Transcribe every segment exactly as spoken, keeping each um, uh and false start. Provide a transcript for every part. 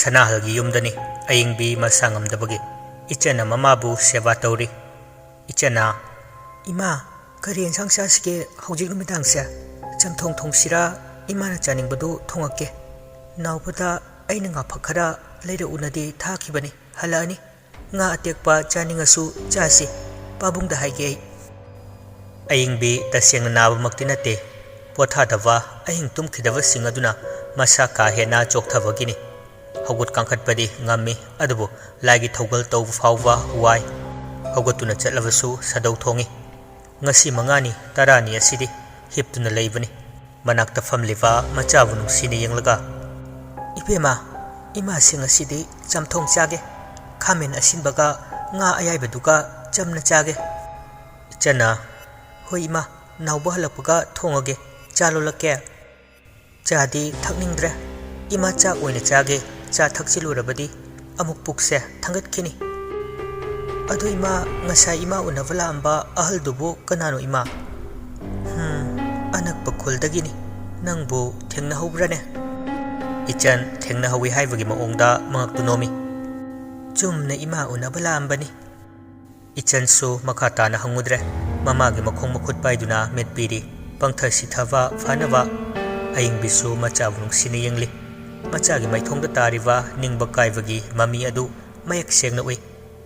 ꯁꯅꯥꯍꯜꯒꯤ ꯌꯨꯝꯗꯅꯤ꯫ ꯑꯌꯤꯡꯕꯤ ꯃꯁꯥ ꯉꯝꯗꯕꯒꯤ ꯏꯆꯟꯅ ꯃꯃꯥꯕꯨ ꯁꯦꯕꯥ ꯇꯧꯔꯤ꯫ ꯏꯆꯟꯅ, "ꯏꯃꯥ, ꯀꯔꯤ ꯌꯦꯟꯁꯥꯡ ꯆꯥꯁꯤꯒꯦ ꯍꯧꯖꯤꯛ ꯅꯨꯃꯤꯗꯥꯡꯁꯦ? ꯆꯝꯊꯣꯡ ꯊꯣꯡꯁꯤꯔꯥ? ꯏꯃꯥꯅ ꯆꯥꯅꯤꯡꯕꯗꯨ ꯊꯣꯡꯉꯛꯀꯦ꯫ ꯅꯥꯎꯕꯗ ꯑꯩꯅ ꯉꯥꯐꯛ ꯈꯔ ꯂꯩꯔꯛꯎꯅꯗꯤ ꯊꯥꯈꯤꯕꯅꯤ, ꯍꯜꯂꯛꯑꯅꯤ꯫ ꯉꯥ ꯑꯇꯦꯛꯄ ꯆꯥꯅꯤꯡꯉꯁꯨ ꯆꯥꯁꯤ, ꯄꯥꯕꯨꯡꯗ ꯍꯥꯏꯒꯦ ꯑꯩ꯫" ꯑꯌꯤꯡꯕꯤ ꯇꯁꯦꯡꯅ ꯅꯥꯕꯃꯛꯇꯤ ꯅꯠꯇꯦ꯫ ꯄꯣꯊꯥꯗꯕ, ꯑꯍꯤꯡ ꯇꯨꯝꯈꯤꯗꯕꯁꯤꯡ ꯑꯗꯨꯅ ꯃꯁꯥ ꯀꯥ ꯍꯦꯟꯅ ꯆꯣꯛꯊꯕꯒꯤꯅꯤ꯫ ꯍꯧꯒꯠ ꯀꯥꯡꯈꯠꯄꯗꯤ ꯉꯝꯃꯤ, ꯑꯗꯨꯕꯨ ꯂꯥꯏꯒꯤ ꯊꯧꯒꯜ ꯇꯧꯕ ꯐꯥꯎꯕ ꯋꯥꯏ꯫ ꯍꯧꯒꯠꯇꯨꯅ ꯆꯠꯂꯕꯁꯨ ꯁꯥꯗꯧ ꯊꯣꯡꯏ꯫ ꯉꯁꯤ ꯃꯉꯥꯅꯤ, ꯇꯔꯥꯅꯤ ꯑꯁꯤꯗꯤ ꯍꯤꯞꯇꯨꯅ ꯂꯩꯕꯅꯤ꯫ ꯃꯅꯥꯛꯇ ꯐꯝꯂꯤꯕ ꯃꯆꯥꯕꯨ ꯅꯨꯡꯁꯤꯅ ꯌꯦꯡꯂꯒ, "ꯏꯕꯦꯝꯃ, ꯏꯃꯥꯁꯤ ꯉꯁꯤꯗꯤ ꯆꯝꯊꯣꯡ ꯆꯥꯒꯦ꯫ ꯈꯥꯃꯦꯟ ꯑꯁꯤꯟꯕꯒ ꯉꯥ ꯑꯌꯥꯏꯕꯗꯨꯒ ꯆꯝꯅ ꯆꯥꯒꯦ꯫" ꯏꯆꯟꯅ, "ꯍꯣꯏ ꯏꯃꯥ, ꯅꯥꯎꯕ ꯍꯜꯂꯛꯄꯒ ꯊꯣꯡꯉꯒꯦ꯫ ꯆꯥ ꯂꯣꯜꯂꯛꯀꯦ?" "ꯆꯥꯗꯤ ꯊꯛꯅꯤꯡꯗ꯭ꯔꯦ꯫ ꯏꯃꯥ ꯆꯥꯛ ꯑꯣꯏꯅ ꯆꯥꯒꯦ꯫ ꯆꯥ ꯊꯛꯆꯤꯜꯂꯨꯔꯕꯗꯤ ꯑꯃꯨꯛ ꯄꯨꯛꯁꯦ ꯊꯥꯡꯒꯠꯈꯤꯅꯤ꯫ ꯑꯗꯨ ꯏꯃꯥ, ꯉꯁꯥꯏ ꯏꯃꯥ ꯎꯅꯕ ꯂꯥꯛꯑꯝꯕ ꯑꯍꯜꯗꯨꯕꯨ ꯀꯅꯥꯅꯣ ꯏꯃꯥ?" "ꯍꯝ, ꯑꯅꯛꯄ ꯈꯨꯜꯗꯒꯤꯅꯤ꯫ ꯅꯪꯕꯨ ꯊꯦꯡꯅꯍꯧꯕ꯭ꯔꯅꯦ?" ꯏꯆꯟ ꯊꯦꯡꯅꯍꯧꯏ ꯍꯥꯏꯕꯒꯤ ꯃꯑꯣꯡꯗ ꯃꯉꯛꯇꯨ ꯅꯣꯝꯃꯤ꯫ "ꯆꯨꯝꯅ ꯏꯃꯥ ꯎꯅꯕ ꯂꯥꯛꯑꯝꯕꯅꯤ꯫" ꯏꯆꯟꯁꯨ ꯃꯈꯥ ꯇꯥꯅ ꯍꯪꯉꯨꯗ꯭ꯔꯦ꯫ ꯃꯃꯥꯒꯤ ꯃꯈꯣꯡ ꯃꯈꯨꯠ ꯄꯥꯏꯗꯨꯅ ꯃꯤꯠ ꯄꯤꯔꯤ꯫ ꯄꯪꯊ ꯁꯤꯊꯕ ꯐꯅꯕ꯫ ꯑꯌꯤꯡꯕꯤꯁꯨ ꯃꯆꯥꯕꯨ ꯅꯨꯡꯁꯤꯅ ꯌꯦꯡꯂꯤ꯫ ꯃꯆꯥꯒꯤ ꯃꯥꯏꯊꯣꯡꯗ ꯇꯥꯔꯤꯕ ꯅꯤꯡꯕ ꯀꯥꯏꯕꯒꯤ ꯃꯃꯤ ꯑꯗꯨ ꯃꯌꯦꯛ ꯁꯦꯡꯅ ꯎꯏ꯫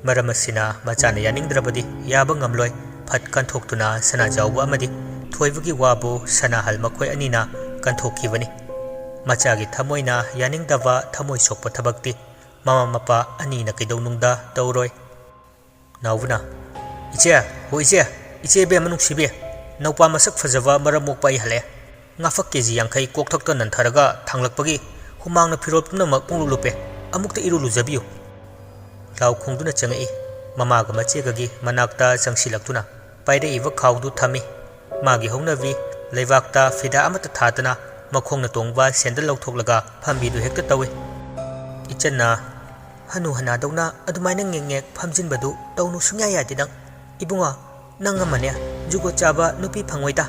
ꯃꯔꯝ ꯑꯁꯤꯅ ꯃꯆꯥꯅ ꯌꯥꯅꯤꯡꯗ꯭ꯔꯕꯗꯤ ꯌꯥꯕ ꯉꯝꯂꯣꯏ꯫ ꯐꯠ ꯀꯟꯊꯣꯛꯇꯨꯅ ꯁꯅꯥꯖꯥꯎꯕ ꯑꯃꯗꯤ ꯊꯣꯏꯕꯒꯤ ꯋꯥꯕꯨ ꯁꯅꯥꯍꯜ ꯃꯈꯣꯏ ꯑꯅꯤꯅ ꯀꯟꯊꯣꯛꯈꯤꯕꯅꯤ꯫ ꯃꯆꯥꯒꯤ ꯊꯃꯣꯏꯅ ꯌꯥꯅꯤꯡꯗꯕ ꯊꯃꯣꯏ ꯁꯣꯛꯄ ꯊꯕꯛꯇꯤ ꯃꯃꯥ ꯃꯄꯥ ꯑꯅꯤꯅ ꯀꯩꯗꯧꯅꯨꯡꯗ ꯇꯧꯔꯣꯏ꯫ ꯅꯥꯎꯕꯅ, "ꯏꯆꯦ, ꯍꯣ ꯏꯆꯦ, ꯏꯆꯦ ꯏꯕꯦꯝꯃ ꯅꯨꯡꯁꯤꯕꯤ, ꯅꯧꯄꯥ ꯃꯁꯛ ꯐꯖꯕ ꯃꯔꯝ ꯃꯣꯛꯄ ꯑꯩ ꯍꯜꯂꯛꯑꯦ꯫ ꯉꯥꯐꯛ ꯀꯦ ꯖꯤ ꯌꯥꯡꯈꯩ ꯀꯣꯛꯊꯛꯇ ꯅꯟꯊꯔꯒ ꯊꯥꯡꯂꯛꯄꯒꯤ ꯍꯨꯃꯥꯡꯅ ꯐꯤꯔꯣꯜ ꯄꯨꯝꯅꯃꯛ ꯄꯨꯡꯂꯨꯞ ꯂꯨꯞꯄꯦ꯫ ꯑꯃꯨꯛꯇ ꯏꯔꯨ ꯂꯨꯖꯕꯤꯌꯨ꯫" ꯂꯥꯎ ꯈꯣꯡꯗꯨꯅ ꯆꯪꯉꯛꯏ꯫ ꯃꯃꯥꯒ ꯃꯆꯦꯒꯒꯤ ꯃꯅꯥꯛꯇ ꯆꯪꯁꯤꯜꯂꯛꯇꯨꯅ ꯄꯥꯏꯔꯛꯏꯕ ꯈꯥꯎꯗꯨ ꯊꯝꯃꯤ꯫ ꯃꯥꯒꯤ ꯍꯧꯅꯕꯤ ꯂꯩꯕꯥꯛꯇ ꯐꯤꯗꯥ ꯑꯃꯠꯇ ꯊꯥꯗꯅ ꯃꯈꯣꯡꯅ ꯇꯣꯡꯕ ꯁꯦꯟꯗꯜ ꯂꯧꯊꯣꯛꯂꯒ ꯐꯝꯕꯤꯗꯨ ꯍꯦꯛꯇ ꯇꯧꯏ꯫ ꯏꯆꯟꯅ, "ꯍꯅꯨ ꯍꯅꯥꯗꯧꯅ ꯑꯗꯨꯃꯥꯏꯅ ꯉꯦꯛ ꯉꯦꯛ ꯐꯝꯖꯤꯟꯕꯗꯨ ꯇꯧꯅꯨ ꯁꯨꯡꯌꯥ ꯌꯥꯗꯦ ꯅꯪ꯫ ꯏꯕꯨꯡꯉꯣ, ꯅꯪ ꯑꯃꯅꯦ ꯖꯨꯒꯣꯠ ꯆꯥꯕ ꯅꯨꯄꯤ ꯐꯪꯉꯣꯏꯗ꯫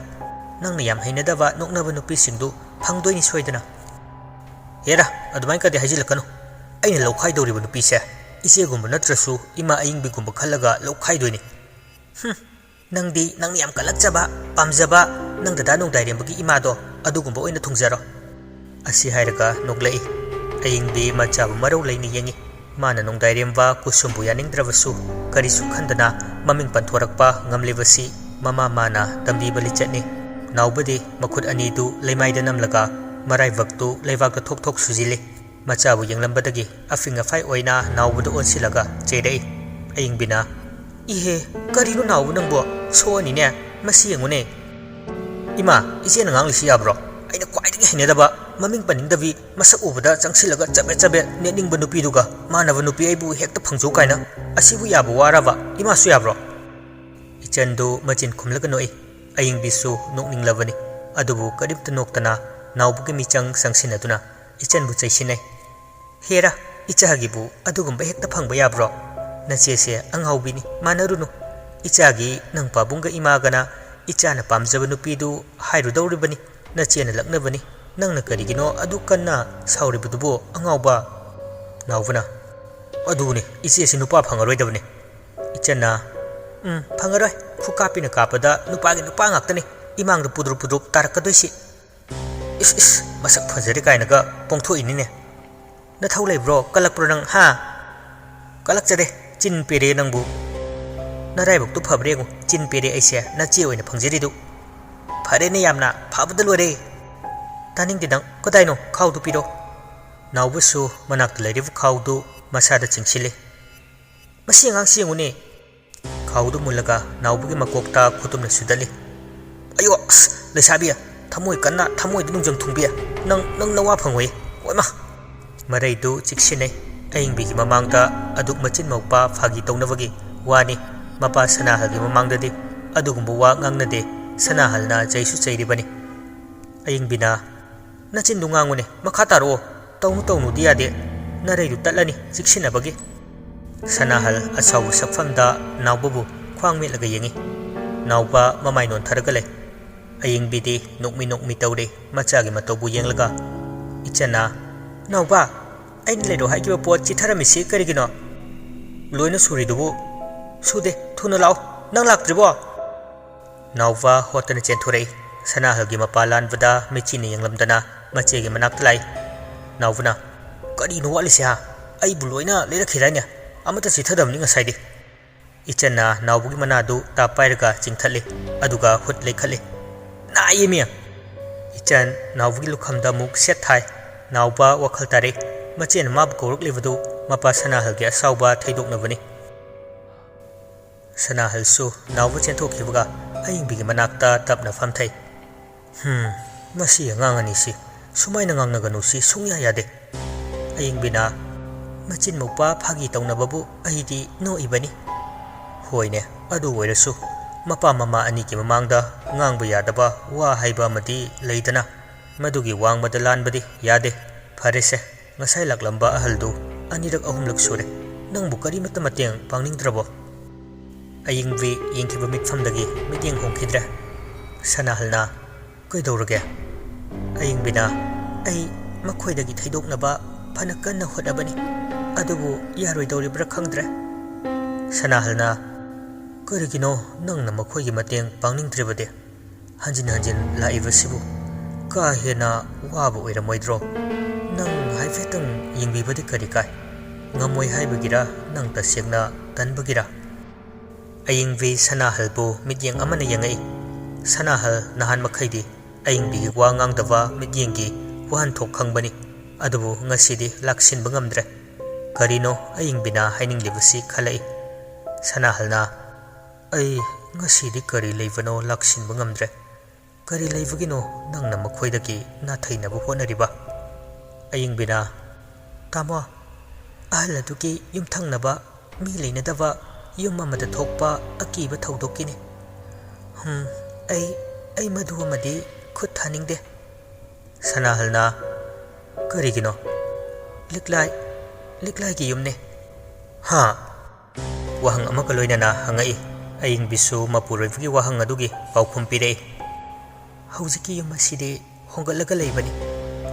ꯅꯪꯅ ꯌꯥꯝ ꯍꯩꯅꯗꯕ ꯅꯣꯛꯅꯕ ꯅꯨꯄꯤꯁꯤꯡꯗꯨ ꯐꯪꯗꯣꯏꯅꯤ ꯁꯣꯏꯗꯅ꯫" "ꯍꯦꯔꯥ, ꯑꯗꯨꯃꯥꯏꯅ ꯀꯗꯤ ꯍꯥꯏꯖꯤꯜꯂꯛꯀꯅꯨ꯫ ꯑꯩꯅ ꯂꯧꯈꯥꯏꯗꯧꯔꯤꯕ ꯅꯨꯄꯤꯁꯦ ꯏꯆꯦꯒꯨꯝꯕ ꯅꯠꯇ꯭ꯔꯁꯨ ꯏꯃꯥ ꯑꯌꯤꯡꯕꯤꯒꯨꯝꯕ ꯈꯜꯂꯒ ꯂꯧꯈꯥꯏꯗꯣꯏꯅꯤ꯫ ꯍꯨꯝ, ꯅꯪꯗꯤ ꯅꯪꯅ ꯌꯥꯝ ꯀꯜꯂꯛꯆꯕ, ꯄꯥꯝꯖꯕ ꯅꯪ ꯗꯗꯥ ꯅꯣꯡꯗꯥꯏꯔꯦꯝꯕꯒꯤ ꯏꯃꯥꯗꯣ ꯑꯗꯨꯒꯨꯝꯕ ꯑꯣꯏꯅ ꯊꯨꯡꯖꯔꯣ꯫ ꯑꯁꯤ ꯍꯥꯏꯔꯒ ꯅꯣꯛꯂꯛꯏ꯫ ꯑꯌꯤꯡꯕꯤ ꯃꯆꯥꯕꯨ ꯃꯔꯧ ꯂꯩꯅ ꯌꯦꯡꯉꯤ꯫ ꯃꯥꯅ ꯅꯣꯡꯗꯥꯏꯔꯦꯝꯕ ꯀꯨꯁꯨꯝꯕꯨ ꯌꯥꯅꯤꯡꯗ꯭ꯔꯕꯁꯨ ꯀꯔꯤꯁꯨ ꯈꯟꯗꯅ ꯃꯃꯤꯡ ꯄꯟꯊꯣꯔꯛꯄ ꯉꯝꯂꯤꯕꯁꯤ ꯃꯃꯥ ꯃꯥꯅ ꯇꯝꯕꯤꯕ ꯂꯤꯆꯠꯅꯤ꯫ ꯅꯥꯎꯕꯗꯤ ꯃꯈꯨꯠ ꯑꯅꯤꯗꯨ ꯂꯩꯃꯥꯏꯗ ꯅꯝꯂꯒ ꯃꯔꯥꯏꯕꯛꯇꯨ ꯂꯩꯕꯥꯛꯇ ꯊꯣꯛ ꯊꯣꯛ ꯁꯨꯖꯤꯜꯂꯤ꯫ ꯃꯆꯥꯕꯨ ꯌꯦꯡꯂꯝꯕꯗꯒꯤ ꯑꯐꯤꯡ ꯑꯐꯥꯏ ꯑꯣꯏꯅ ꯅꯥꯎꯕꯗ ꯑꯣꯟꯁꯤꯜꯂꯒ ꯆꯩꯔꯛꯏ꯫ ꯑꯌꯤꯡꯕꯤꯅ, "ꯏꯍꯦ, ꯀꯔꯤꯅꯣ ꯅꯥꯎꯕ ꯅꯪꯕꯣ? ꯁꯣꯛꯑꯅꯤꯅꯦ, ꯃꯁꯤ ꯌꯦꯡꯉꯨꯅꯦ꯫" "ꯏꯃꯥ, ꯏꯆꯦꯅ ꯉꯥꯡꯂꯤꯁꯤ ꯌꯥꯕ꯭ꯔꯣ? ꯑꯩꯅ ꯈ꯭ꯋꯥꯏꯗꯒꯤ ꯍꯩꯅꯗꯕ, ꯃꯃꯤꯡ ꯄꯟꯅꯤꯡꯗꯕꯤ, ꯃꯁꯛ ꯎꯕꯗ ꯆꯪꯁꯤꯜꯂꯒ ꯆꯕꯦꯠ ꯆꯕꯦꯠ ꯅꯦꯠꯅꯤꯡꯕ ꯅꯨꯄꯤꯗꯨꯒ ꯃꯥꯟꯅꯕ ꯅꯨꯄꯤ ꯑꯩꯕꯨ ꯍꯦꯛꯇ ꯐꯪꯖꯧ ꯀꯥꯏꯅ꯫ ꯑꯁꯤꯕꯨ ꯌꯥꯕ ꯋꯥꯔꯕ? ꯏꯃꯥꯁꯨ ꯌꯥꯕ꯭ꯔꯣ?" ꯏꯆꯟꯗꯨ ꯃꯆꯤꯟ ꯈꯨꯝꯂꯒ ꯅꯣꯛꯏ꯫ ꯑꯌꯤꯡꯕꯤꯁꯨ ꯅꯣꯛꯅꯤꯡꯂꯕꯅꯤ꯫ ꯑꯗꯨꯕꯨ ꯀꯔꯤꯝꯇ ꯅꯣꯛꯇꯅ ꯅꯥꯎꯕꯒꯤ ꯃꯤꯆꯪ ꯆꯪꯁꯤꯟꯅꯗꯨꯅ ꯏꯆꯟꯕꯨ ꯆꯩꯁꯤꯟꯅꯩ꯫ "ꯍꯦꯔꯥ, ꯏꯆꯥꯒꯤꯕꯨ ꯑꯗꯨꯒꯨꯝꯕ ꯍꯦꯛꯇ ꯐꯪꯕ ꯌꯥꯕ꯭ꯔꯣ? ꯅꯆꯦꯁꯦ ꯑꯉꯥꯎꯕꯤꯅꯤ, ꯃꯥꯟꯅꯔꯨꯅꯨ꯫ ꯏꯆꯥꯒꯤ ꯅꯪ ꯄꯥꯕꯨꯡꯒ ꯏꯃꯥꯒꯅ ꯏꯆꯥꯅ ꯄꯥꯝꯖꯕ ꯅꯨꯄꯤꯗꯨ ꯍꯥꯏꯔꯨꯗꯧꯔꯤꯕꯅꯤ, ꯅꯆꯦꯅ ꯂꯛꯅꯕꯅꯤ꯫ ꯅꯪꯅ ꯀꯔꯤꯒꯤꯅꯣ ꯑꯗꯨꯛ ꯀꯟꯅ ꯁꯥꯎꯔꯤꯕꯗꯨꯕꯨ, ꯑꯉꯥꯎꯕ?" ꯅꯥꯎꯕꯅ, "ꯑꯗꯨꯅꯤ, ꯏꯆꯦꯁꯤ ꯅꯨꯄꯥ ꯐꯪꯉꯔꯣꯏꯗꯕꯅꯤ꯫" ꯏꯆꯟꯅ, "ꯎꯝ, ꯐꯪꯉꯔꯣꯏ꯫ ꯈꯨꯀꯥꯞꯄꯤꯅ ꯀꯥꯞꯄꯗ ꯅꯨꯄꯥꯒꯤ ꯅꯨꯄꯥ ꯉꯥꯛꯇꯅꯤ ꯏꯃꯥꯡꯗ ꯄꯨꯗ꯭ꯔꯨꯞ ꯄꯨꯗ꯭ꯔꯨꯞ ꯇꯥꯔꯛꯀꯗꯣꯏꯁꯤ꯫ ꯏꯁ, ꯏꯁ, ꯃꯁꯛ ꯐꯖꯔꯦ ꯀꯥꯏꯅꯒ ꯄꯣꯡꯊꯣꯛꯏꯅꯤꯅꯦ꯫ ꯅꯊꯧ ꯂꯩꯕ꯭ꯔꯣ? ꯀꯜꯂꯛꯄ꯭ꯔꯣ ꯅꯪ, ꯍꯥ?" "ꯀꯜꯂꯛꯆꯗꯦ, ꯆꯤꯟ ꯄꯦꯔꯦ ꯅꯪꯕꯨ꯫ ꯅꯔꯥꯏꯕꯛꯇꯨ ꯐꯕ꯭ꯔꯥ ꯌꯦꯡꯉꯨ, ꯆꯤꯟ ꯄꯦꯔꯦ ꯑꯩꯁꯦ, ꯅꯆꯦ ꯑꯣꯏꯅ ꯐꯪꯖꯔꯤꯗꯨ꯫ ꯐꯔꯦꯅꯦ, ꯌꯥꯝꯅ ꯐꯕꯗ ꯂꯣꯏꯔꯦ꯫" "ꯇꯥꯅꯤꯡꯗꯦ ꯅꯪ, ꯀꯗꯥꯏꯅꯣ? ꯈꯥꯎꯗꯨ ꯄꯤꯔꯣ꯫" ꯅꯥꯎꯕꯁꯨ ꯃꯅꯥꯛꯇ ꯂꯩꯔꯤꯕ ꯈꯥꯎꯗꯨ ꯃꯁꯥꯗ ꯆꯤꯡꯁꯤꯜꯂꯤ꯫ "ꯃꯁꯤ ꯑꯉꯥꯡꯁꯤ ꯌꯦꯡꯉꯨꯅꯦ꯫" ꯈꯥꯎꯗꯨ ꯃꯨꯜꯂꯒ ꯅꯥꯎꯕꯒꯤ ꯃꯀꯣꯛꯇ ꯈꯨꯇꯨꯝꯅ ꯁꯨꯗꯠꯂꯤ꯫ "ꯑꯌꯣ, ꯑꯁ, ꯂꯩꯁꯥꯕꯤ, ꯊꯃꯣꯏ ꯀꯟꯅ ꯊꯃꯣꯏꯗ ꯅꯨꯡꯖꯪ ꯊꯨꯡꯕꯤ, ꯅꯪ, ꯅꯪ ꯅꯋꯥ ꯐꯪꯉꯣꯏ, ꯑꯣꯏꯃ!" ꯃꯔꯩꯗꯨ ꯆꯤꯛꯁꯤꯟꯅꯩ꯫ ꯑꯌꯤꯡꯕꯤꯒꯤ ꯃꯃꯥꯡꯗ ꯑꯗꯨꯛ ꯃꯆꯤꯟ ꯃꯧꯄꯥ ꯐꯥꯒꯤ ꯇꯧꯅꯕꯒꯤ ꯋꯥꯅꯤ꯫ ꯃꯄꯥ ꯁꯅꯥꯍꯜꯒꯤ ꯃꯃꯥꯡꯗꯗꯤ ꯑꯗꯨꯒꯨꯝꯕ ꯋꯥ ꯉꯥꯡꯅꯗꯦ꯫ ꯁꯅꯥꯍꯜꯅ ꯆꯩꯁꯨ ꯆꯩꯔꯤꯕꯅꯤ꯫ ꯑꯌꯤꯡꯕꯤꯅ, "ꯅꯆꯤꯟꯗꯨ ꯉꯥꯡꯉꯨꯅꯦ, ꯃꯈꯥ ꯇꯥꯔꯛꯑꯣ꯫ ꯇꯧꯅꯨ ꯇꯧꯅꯨꯗꯤ ꯌꯥꯗꯦ꯫ ꯅꯔꯩꯗꯨ ꯇꯠꯂꯅꯤ ꯆꯤꯛꯁꯤꯟꯅꯕꯒꯤ꯫" ꯁꯅꯥꯍꯜ ꯑꯁꯥꯎꯕ ꯁꯛꯐꯝꯗ ꯅꯥꯎꯕꯕꯨ ꯈ꯭ꯋꯥꯡ ꯃꯦꯠꯂꯒ ꯌꯦꯡꯉꯤ꯫ ꯅꯥꯎꯕ ꯃꯃꯥꯏ ꯅꯣꯟꯊꯔꯒ ꯂꯩ꯫ ꯑꯌꯤꯡꯕꯤꯗꯤ ꯅꯣꯛꯃꯤ ꯅꯣꯛꯃꯤ ꯇꯧꯔꯦ ꯃꯆꯥꯒꯤ ꯃꯇꯧꯕꯨ ꯌꯦꯡꯂꯒ꯫ ꯏꯆꯟꯅ, "ꯅꯥꯎꯕ, ꯑꯩꯅ ꯂꯩꯔꯣ ꯍꯥꯏꯈꯤꯕ ꯄꯣꯠ ꯆꯤꯊꯔꯝꯃꯤꯁꯤ ꯀꯔꯤꯒꯤꯅꯣ? ꯂꯣꯏꯅ ꯁꯨꯔꯤꯗꯨꯕꯨ꯫ ꯁꯨꯗꯦ, ꯊꯨꯅ ꯂꯥꯛꯑꯣ꯫ ꯅꯪ ꯂꯥꯛꯇ꯭ꯔꯤꯕꯣ? ꯅꯥꯎꯕ ꯍꯣꯠꯇꯅ ꯆꯦꯟꯊꯣꯔꯛꯏ꯫ ꯁꯅꯥꯍꯜꯒꯤ ꯃꯄꯥ ꯂꯥꯟꯕꯗ ꯃꯤꯠꯆꯤꯅ ꯌꯦꯡꯂꯝꯗꯅ ꯃꯆꯦꯒꯤ ꯃꯅꯥꯛꯇ ꯂꯥꯛꯏ꯫ ꯅꯥꯎꯕꯅ, "ꯀꯔꯤꯅꯣ ꯋꯥꯠꯂꯤꯁꯦ ꯍꯥ? ꯑꯩꯕꯨ ꯂꯣꯏꯅ ꯂꯩꯔꯛꯈꯤꯗꯥꯏꯅꯦ? ꯑꯃꯠꯇ ꯆꯤꯊꯗꯕꯅꯤ ꯉꯁꯥꯏꯗꯤ꯫" ꯏꯆꯟꯅ ꯅꯥꯎꯕꯒꯤ ꯃꯅꯥꯗꯨ ꯇꯥꯞ ꯄꯥꯏꯔꯒ ꯆꯤꯡꯊꯠꯂꯤ, ꯑꯗꯨꯒ ꯍꯨꯠ ꯂꯩꯈꯠꯂꯤ꯫ "ꯅꯥꯏꯌꯦꯃꯤ!" ꯏꯆꯟ ꯅꯥꯎꯕꯒꯤ ꯂꯨꯈꯝꯗ ꯑꯃꯨꯛ ꯁꯦꯠ ꯊꯥꯏ꯫ ꯅꯥꯎꯕ ꯋꯥꯈꯜ ꯇꯥꯔꯦ꯫ ꯃꯆꯦꯅ ꯃꯥꯕꯨ ꯀꯧꯔꯛꯂꯤꯕꯗꯨ ꯃꯄꯥ ꯁꯅꯥꯍꯜꯒꯤ ꯑꯁꯥꯎꯕ ꯊꯩꯗꯣꯛꯅꯕꯅꯤ꯫ ꯁꯅꯥꯍꯜꯁꯨ ꯅꯥꯎꯕ ꯆꯦꯟꯊꯣꯛꯈꯤꯕꯒ ꯑꯌꯤꯡꯕꯤꯒꯤ ꯃꯅꯥꯛꯇ ꯇꯞꯅ ꯐꯝꯊꯩ꯫ "ꯍꯨꯝ, ꯃꯁꯤ ꯑꯉꯥꯡ ꯑꯅꯤꯁꯤ ꯁꯨꯃꯥꯏꯅ ꯉꯥꯡꯅꯒꯅꯨ ꯁꯤ ꯁꯨꯡꯌꯥ ꯌꯥꯗꯦ꯫" ꯑꯌꯤꯡꯕꯤꯅ, "ꯃꯆꯤꯟ ꯃꯧꯄꯥ ꯐꯥꯒꯤ ꯇꯧꯅꯕꯕꯨ ꯑꯩꯗꯤ ꯅꯣꯛꯏꯕꯅꯤ꯫" "ꯍꯣꯏꯅꯦ, ꯑꯗꯨ ꯑꯣꯏꯔꯁꯨ ꯃꯄꯥ ꯃꯃꯥ ꯑꯅꯤꯒꯤ ꯃꯃꯥꯡꯗ ꯉꯥꯡꯕ ꯌꯥꯗꯕ ꯋꯥ ꯍꯥꯏꯕ ꯑꯃꯗꯤ ꯂꯩꯗꯅ, ꯃꯗꯨꯒꯤ ꯋꯥꯡꯃꯗ ꯂꯥꯟꯕꯗꯤ ꯌꯥꯗꯦ꯫ ꯐꯔꯦꯁꯦ, ꯉꯁꯥꯏ ꯂꯥꯛꯂꯝꯕ ꯑꯍꯜꯗꯨ ꯑꯅꯤꯔꯛ ꯑꯍꯨꯝꯂꯛ ꯁꯨꯔꯦ꯫ ꯅꯪꯕꯨ ꯀꯔꯤꯃꯠꯇ ꯃꯇꯦꯡ ꯄꯥꯡꯅꯤꯡꯗ꯭ꯔꯕꯣ?" ꯑꯌꯤꯡꯕꯤ ꯌꯦꯡꯈꯤꯕ ꯃꯤꯠꯐꯝꯗꯒꯤ ꯃꯤꯠꯌꯦꯡ ꯍꯣꯡꯈꯤꯗ꯭ꯔꯦ꯫ ꯁꯅꯥꯍꯜꯅ, "ꯀꯩꯗꯧꯔꯒꯦ?" ꯑꯌꯤꯡꯕꯤꯅ, "ꯑꯩ ꯃꯈꯣꯏꯗꯒꯤ ꯊꯩꯗꯣꯛꯅꯕ ꯐꯅ ꯀꯟꯅ ꯍꯣꯠꯅꯕꯅꯤ, ꯑꯗꯨꯕꯨ ꯌꯥꯔꯣꯏꯗꯧꯔꯤꯕ꯭ꯔꯥ ꯈꯪꯗ꯭ꯔꯦ꯫" ꯁꯅꯥꯍꯜꯅ, "ꯀꯔꯤꯒꯤꯅꯣ ꯅꯪꯅ ꯃꯈꯣꯏꯒꯤ ꯃꯇꯦꯡ ꯄꯥꯡꯅꯤꯡꯗ꯭ꯔꯤꯕꯗꯤ? ꯍꯟꯖꯤꯟ ꯍꯟꯖꯤꯟ ꯂꯥꯛꯏꯕꯁꯤꯕꯨ ꯀꯥ ꯍꯦꯟꯅ ꯋꯥꯕ ꯑꯣꯏꯔꯝꯃꯣꯏꯗ꯭ꯔꯣ? ꯅꯪ ꯍꯥꯏꯐꯦꯠꯇꯪ ꯌꯦꯡꯕꯤꯕꯗꯤ ꯀꯔꯤ ꯀꯥꯏ? ꯉꯝꯃꯣꯏ ꯍꯥꯏꯕꯒꯤꯔ, ꯅꯪ ꯇꯁꯦꯡꯅ ꯇꯟꯕꯒꯤꯔ?" ꯑꯌꯤꯡꯕꯤ ꯁꯅꯥꯍꯜꯕꯨ ꯃꯤꯠꯌꯦꯡ ꯑꯃꯅ ꯌꯦꯡꯉꯛꯏ꯫ ꯁꯅꯥꯍꯜ ꯅꯍꯥꯟ ꯃꯈꯩꯗꯤ ꯑꯌꯤꯡꯕꯤꯒꯤ ꯋꯥ ꯉꯥꯡꯗꯕ ꯃꯤꯠꯌꯦꯡꯒꯤ ꯋꯥꯍꯟꯊꯣꯛ ꯈꯪꯕꯅꯤ, ꯑꯗꯨꯕꯨ ꯉꯁꯤꯗꯤ ꯂꯥꯛꯁꯤꯟꯕ ꯉꯝꯗ꯭ꯔꯦ꯫ ꯀꯔꯤꯅꯣ ꯑꯌꯤꯡꯕꯤꯅ ꯍꯥꯏꯅꯤꯡꯂꯤꯕꯁꯤ ꯈꯜꯂꯛꯏ꯫ ꯁꯅꯥꯍꯜꯅ, "ꯑꯩ ꯉꯁꯤꯗꯤ ꯀꯔꯤ ꯂꯩꯕꯅꯣ ꯂꯥꯛꯁꯤꯟꯕ ꯉꯝꯗ꯭ꯔꯦ꯫ ꯀꯔꯤ ꯂꯩꯕꯒꯤꯅꯣ ꯅꯪꯅ ꯃꯈꯣꯏꯗꯒꯤ ꯅꯥꯊꯩꯅꯕ ꯍꯣꯠꯅꯔꯤꯕ?" ꯑꯌꯤꯡꯕꯤꯅ, "ꯇꯥꯃꯣ, ꯑꯍꯜ ꯑꯗꯨꯒꯤ ꯌꯨꯝꯊꯪꯅꯕ ꯃꯤ ꯂꯩꯅꯗꯕ ꯌꯨꯝ ꯑꯃꯗ ꯊꯣꯛꯄ ꯑꯀꯤꯕ ꯊꯧꯗꯣꯛꯀꯤꯅꯤ꯫ ꯍꯝ, ꯑꯩ, ꯑꯩ ꯃꯗꯨ ꯑꯃꯗꯤ ꯈꯨꯠ ꯊꯥꯅꯤꯡꯗꯦ꯫" ꯁꯅꯥꯍꯜꯅ, "ꯀꯔꯤꯒꯤꯅꯣ?" "ꯂꯤꯛꯂꯥꯏ, ꯂꯤꯛꯂꯥꯏꯒꯤ ꯌꯨꯝꯅꯦ꯫" "ꯍꯥ?" ꯋꯥꯍꯪ ꯑꯃꯒ ꯂꯣꯏꯅꯅ ꯍꯪꯉꯛꯏ꯫ ꯑꯌꯤꯡꯕꯤꯁꯨ ꯃꯄꯨꯔꯣꯏꯕꯒꯤ ꯋꯥꯍꯪ ꯑꯗꯨꯒꯤ ꯄꯥꯎꯈꯨꯝ ꯄꯤꯔꯛꯏ꯫ "ꯍꯧꯖꯤꯛꯀꯤ ꯌꯨꯝ ꯑꯁꯤꯗꯤ ꯍꯣꯡꯒꯠꯂꯒ ꯂꯩꯕꯅꯤ꯫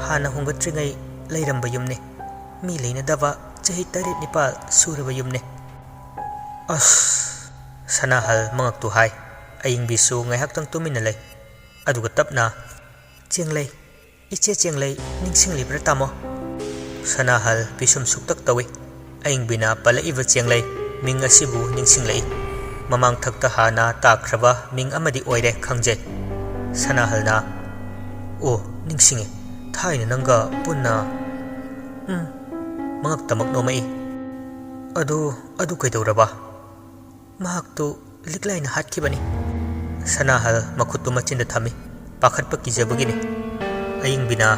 ꯍꯥꯟꯅ ꯍꯣꯡꯒꯠꯇ꯭ꯔꯤꯉꯩ ꯂꯩꯔꯝꯕ ꯌꯨꯝꯅꯤ꯫" ꯃꯤ ꯂꯩꯅꯗꯕ ꯆꯍꯤ ꯇꯔꯦꯠ ꯅꯤꯄꯥꯜ ꯁꯨꯔꯕ ꯌꯨꯝꯅꯦ꯫ ꯑꯁ, ꯁꯅꯥꯍꯜ ꯃꯉꯛꯇꯨ ꯍꯥꯏ꯫ ꯑꯌꯤꯡꯕꯤꯁꯨ ꯉꯥꯏꯍꯥꯛꯇꯪ ꯇꯨꯃꯤꯟꯅ ꯂꯩ꯫ ꯑꯗꯨꯒ ꯇꯞꯅ, "ꯆꯦꯡꯂꯩ, ꯏꯆꯦ ꯆꯦꯡꯂꯩ ꯅꯤꯡꯁꯤꯡꯂꯤꯕ꯭ꯔꯥ, ꯇꯥꯃꯣ?" ꯁꯅꯥꯍꯜ ꯄꯤꯁꯨꯝ ꯁꯨꯛꯇꯛ ꯇꯧꯏ꯫ ꯑꯌꯤꯡꯕꯤꯅ ꯄꯜꯂꯛꯏꯕ ꯆꯦꯡꯂꯩ ꯃꯤꯡ ꯑꯁꯤꯕꯨ ꯅꯤꯡꯁꯤꯡꯂꯛꯏ꯫ ꯃꯃꯥꯡ ꯊꯛꯇ ꯍꯥꯟꯅ ꯇꯥꯈ꯭ꯔꯕ ꯃꯤꯡ ꯑꯃꯗꯤ ꯑꯣꯏꯔꯦ ꯈꯪꯖꯩ꯫ ꯁꯅꯥꯍꯜꯅ, "ꯑꯣ, ꯅꯤꯡꯁꯤꯡꯉꯤ꯫ ꯊꯥꯏꯅ ꯅꯪꯒ ꯄꯨꯟꯅ"꯫ ꯎꯝ꯫ ꯃꯉꯛꯇꯃꯛ ꯅꯣꯝꯃꯛꯏ꯫ "ꯑꯗꯨ, ꯑꯗꯨ ꯀꯩꯗꯧꯔꯕ?" "ꯃꯍꯥꯛꯇꯨ ꯂꯤꯛꯂꯥꯏꯅ ꯍꯥꯠꯈꯤꯕꯅꯤ꯫" ꯁꯅꯥꯍꯜ ꯃꯈꯨꯠꯇꯨ ꯃꯆꯤꯟꯗ ꯊꯝꯃꯤ, ꯄꯥꯈꯠꯄ ꯀꯤꯖꯕꯒꯤꯅꯤ꯫ ꯑꯌꯤꯡꯕꯤꯅ,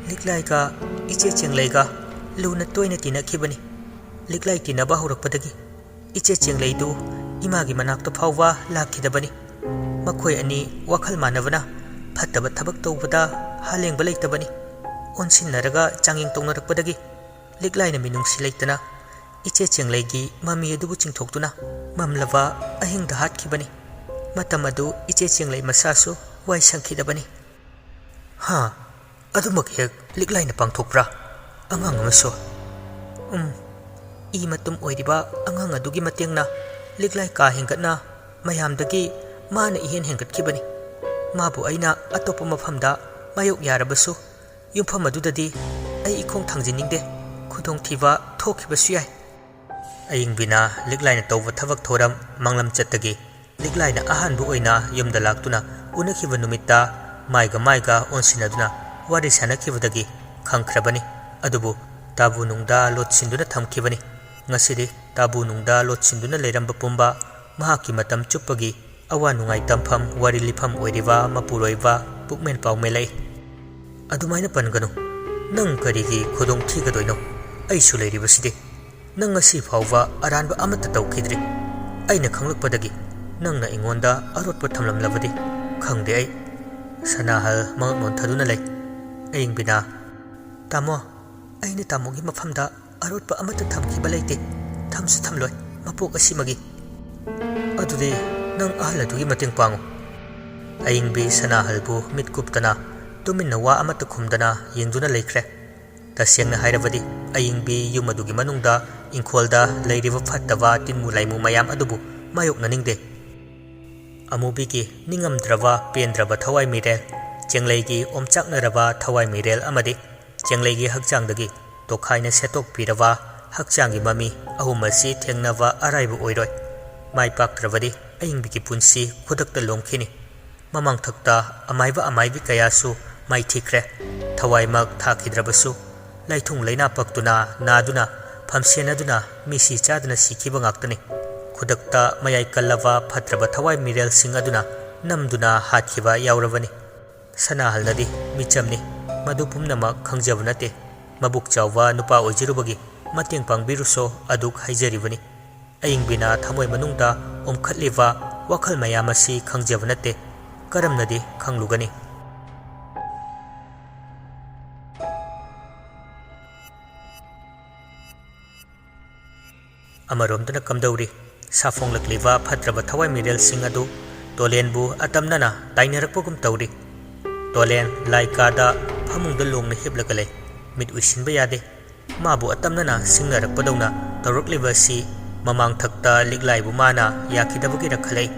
"ꯂꯤꯛꯂꯥꯏꯒ ꯏꯆꯦ ꯆꯦꯡꯂꯩꯒ ꯂꯨꯅ ꯇꯣꯏꯅ ꯇꯤꯟꯅꯈꯤꯕꯅꯤ꯫ ꯂꯤꯛꯂꯥꯏ ꯇꯤꯟꯅꯕ ꯍꯧꯔꯛꯄꯗꯒꯤ ꯏꯆꯦ ꯆꯦꯡꯂꯩꯗꯨ ꯏꯃꯥꯒꯤ ꯃꯅꯥꯛꯇ ꯐꯥꯎꯕ ꯂꯥꯛꯈꯤꯗꯕꯅꯤ꯫ ꯃꯈꯣꯏ ꯑꯅꯤ ꯋꯥꯈꯜ ꯃꯥꯟꯅꯕꯅ ꯐꯠꯇꯕ ꯊꯕꯛ ꯇꯧꯕꯗ ꯍꯥꯂꯦꯡꯕ ꯂꯩꯇꯕꯅꯤ꯫ ꯑꯣꯟꯁꯤꯟꯅꯔꯒ ꯆꯥꯡꯌꯦꯡ ꯇꯧꯅꯔꯛꯄꯗꯒꯤ ꯂꯤꯛꯂꯥꯏꯅ ꯃꯤꯅꯨꯡꯁꯤ ꯂꯩꯇꯅ ꯏꯆꯦ ꯆꯦꯡꯂꯩꯒꯤ ꯃꯃꯤ ꯑꯗꯨꯕꯨ ꯆꯤꯡꯊꯣꯛꯇꯨꯅ ꯃꯝꯂꯕ ꯑꯍꯤꯡꯗ ꯍꯥꯠꯈꯤꯕꯅꯤ꯫ ꯃꯇꯝ ꯑꯗꯨ ꯏꯆꯦ ꯆꯦꯡꯂꯩ ꯃꯁꯥꯁꯨ ꯋꯥꯏ ꯁꯪꯈꯤꯗꯕꯅꯤ꯫" "ꯍꯥ? ꯑꯗꯨꯃꯛ ꯍꯦꯛ ꯂꯤꯛꯂꯥꯏꯅ ꯄꯥꯡꯊꯣꯛꯄ꯭ꯔꯥ? ꯑꯉꯥꯡ ꯑꯃꯁꯨ?" "ꯎꯝ꯫ ꯏ ꯃꯇꯨꯝ ꯑꯣꯏꯔꯤꯕ ꯑꯉꯥꯡ ꯑꯗꯨꯒꯤ ꯃꯇꯦꯡꯅ ꯂꯤꯛꯂꯥꯏ ꯀꯥ ꯍꯦꯟꯒꯠꯅ ꯃꯌꯥꯝꯗꯒꯤ ꯃꯥꯅ ꯏꯍꯦꯟ ꯍꯦꯟꯒꯠꯈꯤꯕꯅꯤ꯫ ꯃꯥꯕꯨ ꯑꯩꯅ ꯑꯇꯣꯞꯄ ꯃꯐꯝꯗ ꯃꯥꯌꯣꯛ ꯌꯥꯔꯕꯁꯨ, ꯌꯨꯝꯐꯝ ꯑꯗꯨꯗꯗꯤ ꯑꯩ ꯏꯈꯣꯡ ꯊꯥꯡꯖꯤꯟꯅꯤꯡꯗꯦ꯫ ꯈꯨꯗꯣꯡꯊꯤꯕ ꯊꯣꯛꯈꯤꯕꯁꯨ ꯌꯥꯏ꯫" ꯑꯌꯤꯡꯕꯤꯅ ꯂꯤꯛꯂꯥꯏꯅ ꯇꯧꯕ ꯊꯕꯛ ꯊꯧꯔꯝ ꯃꯥꯡꯂꯝꯆꯠꯇꯒꯤ ꯂꯤꯛꯂꯥꯏꯅ ꯑꯍꯥꯟꯕ ꯑꯣꯏꯅ ꯌꯨꯝꯗ ꯂꯥꯛꯇꯨꯅ ꯎꯅꯈꯤꯕ ꯅꯨꯃꯤꯠꯇ ꯃꯥꯏꯒ ꯃꯥꯏꯒ ꯑꯣꯟꯁꯤꯟꯅꯗꯨꯅ ꯋꯥꯔꯤ ꯁꯥꯅꯈꯤꯕꯗꯒꯤ ꯈꯪꯈ꯭ꯔꯕꯅꯤ꯫ ꯑꯗꯨꯕꯨ ꯇꯥꯕꯨ ꯅꯨꯡꯗ ꯂꯣꯠꯁꯤꯟꯗꯨꯅ ꯊꯝꯈꯤꯕꯅꯤ꯫ ꯉꯁꯤꯗꯤ ꯇꯥꯕꯨ ꯅꯨꯡꯗ ꯂꯣꯠꯁꯤꯟꯗꯨꯅ ꯂꯩꯔꯝꯕ ꯄꯨꯝꯕ ꯃꯍꯥꯛꯀꯤ ꯃꯇꯝ ꯆꯨꯞꯄꯒꯤ ꯑꯋꯥ ꯅꯨꯡꯉꯥꯏ ꯇꯝꯐꯝ, ꯋꯥꯔꯤ ꯂꯤꯐꯝ ꯑꯣꯏꯔꯤꯕ ꯃꯄꯨꯔꯣꯏꯕ ꯄꯨꯛꯃꯦꯟ ꯄꯥꯎꯃꯦꯜꯂꯛꯏ꯫ "ꯑꯗꯨꯃꯥꯏꯅ ꯄꯟꯒꯅꯨ꯫ ꯅꯪ ꯀꯔꯤꯒꯤ ꯈꯨꯗꯣꯡ ꯊꯤꯒꯗꯣꯏꯅꯣ? ꯑꯩꯁꯨ ꯂꯩꯔꯤꯕꯁꯤꯗꯤ꯫ ꯅꯪ ꯉꯁꯤ ꯐꯥꯎꯕ ꯑꯔꯥꯟꯕ ꯑꯃꯠꯇ ꯇꯧꯈꯤꯗ꯭ꯔꯤ꯫ ꯑꯩꯅ ꯈꯪꯂꯛꯄꯗꯒꯤ ꯅꯪꯅ ꯑꯩꯉꯣꯟꯗ ꯑꯔꯣꯠꯄ ꯊꯝꯂꯝꯂꯕꯗꯤ ꯈꯪꯗꯦ ꯑꯩ꯫" ꯁꯅꯥꯍꯜ ꯃꯉꯛ ꯅꯣꯟꯊꯗꯨꯅ ꯂꯩ꯫ ꯑꯌꯤꯡꯕꯤꯅ, "ꯇꯥꯃꯣ, ꯑꯩꯅ ꯇꯥꯃꯣꯒꯤ ꯃꯐꯝꯗ ꯑꯔꯣꯠꯄ ꯑꯃꯠꯇ ꯊꯝꯈꯤꯕ ꯂꯩꯇꯦ꯫ ꯊꯝꯁꯨ ꯊꯝꯂꯣꯏ, ꯃꯄꯣꯛ ꯑꯁꯤꯃꯒꯤ꯫" "ꯑꯗꯨꯗꯤ ꯅꯪ ꯑꯍꯜ ꯑꯗꯨꯒꯤ ꯃꯇꯦꯡ ꯄꯥꯡꯉꯨ꯫" ꯑꯌꯤꯡꯕꯤ ꯁꯅꯥꯍꯜꯕꯨ ꯃꯤꯠ ꯀꯨꯞꯇꯅ ꯇꯨꯃꯤꯟꯅ ꯋꯥ ꯑꯃꯠꯇ ꯈꯨꯝꯗꯅ ꯌꯦꯡꯗꯨꯅ ꯂꯩꯈ꯭ꯔꯦ꯫ ꯇꯁꯦꯡꯅ ꯍꯥꯏꯔꯕꯗꯤ, ꯑꯏꯪꯕꯤ ꯌꯨꯝ ꯑꯗꯨꯒꯤ ꯃꯅꯨꯡꯗ ꯏꯪꯈꯣꯜꯗ ꯂꯩꯔꯤꯕ ꯐꯠꯇꯕ ꯇꯤꯟꯃꯨ ꯂꯥꯏꯃꯨ ꯃꯌꯥꯝ ꯑꯗꯨꯕꯨ ꯃꯥꯌꯣꯛꯅꯅꯤꯡꯗꯦ꯫ ꯑꯃꯨꯕꯤꯒꯤ ꯅꯤꯡꯉꯝꯗ꯭ꯔꯕ ꯄꯦꯟꯗ꯭ꯔꯕ ꯊꯋꯥꯏ ꯃꯤꯔꯦꯜ, ꯆꯦꯡꯂꯩꯒꯤ ꯑꯣꯝꯆꯥꯛꯅꯔꯕ ꯊꯋꯥꯏ ꯃꯤꯔꯦꯜ ꯑꯃꯗꯤ ꯆꯦꯡꯂꯩꯒꯤ ꯍꯛꯆꯥꯡꯗꯒꯤ ꯇꯣꯈꯥꯏꯅ ꯁꯦꯠꯇꯣꯛꯄꯤꯔꯕ ꯍꯛꯆꯥꯡꯒꯤ ꯃꯃꯤ ꯑꯍꯨꯝ ꯑꯁꯤ ꯊꯦꯡꯅꯕ ꯑꯔꯥꯏꯕ ꯑꯣꯏꯔꯣꯏ꯫ ꯃꯥꯏ ꯄꯥꯛꯇ꯭ꯔꯕꯗꯤ ꯑꯏꯪꯕꯤꯒꯤ ꯄꯨꯟꯁꯤ ꯈꯨꯗꯛꯇ ꯂꯣꯝꯈꯤꯅꯤ꯫ ꯃꯃꯥꯡꯊꯛꯇ ꯑꯃꯥꯏꯕ ꯑꯃꯥꯏꯕꯤ ꯀꯌꯥꯁꯨ ꯃꯥꯏꯊꯤꯈ꯭ꯔꯦ꯫ ꯊꯋꯥꯏꯃꯛ ꯊꯥꯈꯤꯗ꯭ꯔꯕꯁꯨ, ꯂꯥꯏꯊꯨꯡ ꯂꯩꯅꯥ ꯄꯛꯇꯨꯅ, ꯅꯥꯗꯨꯅ, ꯐꯝꯁꯦꯟꯅꯗꯨꯅ, ꯃꯤꯁꯤ ꯆꯥꯗꯨꯅ ꯁꯤꯈꯤꯕ ꯉꯥꯛꯇꯅꯤ꯫ ꯈꯨꯗꯛꯇ ꯃꯌꯥꯏ ꯀꯜꯂꯕ ꯐꯠꯇ꯭ꯔꯕ ꯊꯋꯥꯏ ꯃꯤꯔꯦꯜꯁꯤꯡ ꯑꯗꯨꯅ ꯅꯝꯗꯨꯅ ꯍꯥꯠꯈꯤꯕ ꯌꯥꯎꯔꯕꯅꯤ꯫ ꯁꯅꯥꯍꯜꯅꯗꯤ ꯃꯤꯆꯝꯅꯤ, ꯃꯗꯨ ꯄꯨꯝꯅꯃꯛ ꯈꯪꯖꯕ ꯅꯠꯇꯦ꯫ ꯃꯕꯨꯛ ꯆꯥꯎꯕ ꯅꯨꯄꯥ ꯑꯣꯏꯖꯔꯨꯕꯒꯤ ꯃꯇꯦꯡ ꯄꯥꯡꯕꯤꯔꯨꯁꯣ ꯑꯗꯨꯛ ꯍꯥꯏꯖꯔꯤꯕꯅꯤ꯫ ꯑꯏꯪꯕꯤꯅ ꯊꯃꯣꯏ ꯃꯅꯨꯡꯗ ꯎꯝꯈꯠꯂꯤꯕ ꯋꯥꯈꯜ ꯃꯌꯥꯝ ꯑꯁꯤ ꯈꯪꯖꯕ ꯅꯠꯇꯦ꯫ ꯀꯔꯝꯅꯗꯤ ꯈꯪꯂꯨꯒꯅꯤ? ꯑꯃꯔꯣꯝꯗꯅ ꯀꯝꯗꯧꯔꯤ? ꯁꯥꯐꯣꯡꯂꯛꯂꯤꯕ ꯐꯠꯇ꯭ꯔꯕ ꯊꯋꯥꯏ ꯃꯤꯔꯦꯜꯁꯤꯡ ꯑꯗꯨ ꯇꯣꯂꯦꯟꯕꯨ ꯑꯇꯝꯅꯅ ꯇꯥꯏꯅꯔꯛꯄꯒꯨꯝ ꯇꯧꯔꯤ꯫ ꯇꯣꯂꯦꯟ ꯂꯥꯏ ꯀꯥꯗ ꯐꯃꯨꯡꯗ ꯂꯣꯡꯅ ꯍꯤꯞꯂꯒ ꯂꯩ꯫ ꯃꯤꯠ ꯎꯏꯁꯤꯟꯕ ꯌꯥꯗꯦ꯫ ꯃꯥꯕꯨ ꯑꯇꯝꯅꯅ ꯁꯤꯡꯅꯔꯛꯄꯗꯧꯅ ꯇꯧꯔꯛꯂꯤꯕ ꯑꯁꯤ ꯃꯃꯥꯡꯊꯛꯇ ꯂꯤꯛꯂꯥꯏꯕꯨ ꯃꯥꯅ ꯌꯥꯈꯤꯗꯕꯒꯤꯔ ꯈꯜꯂꯛꯏ꯫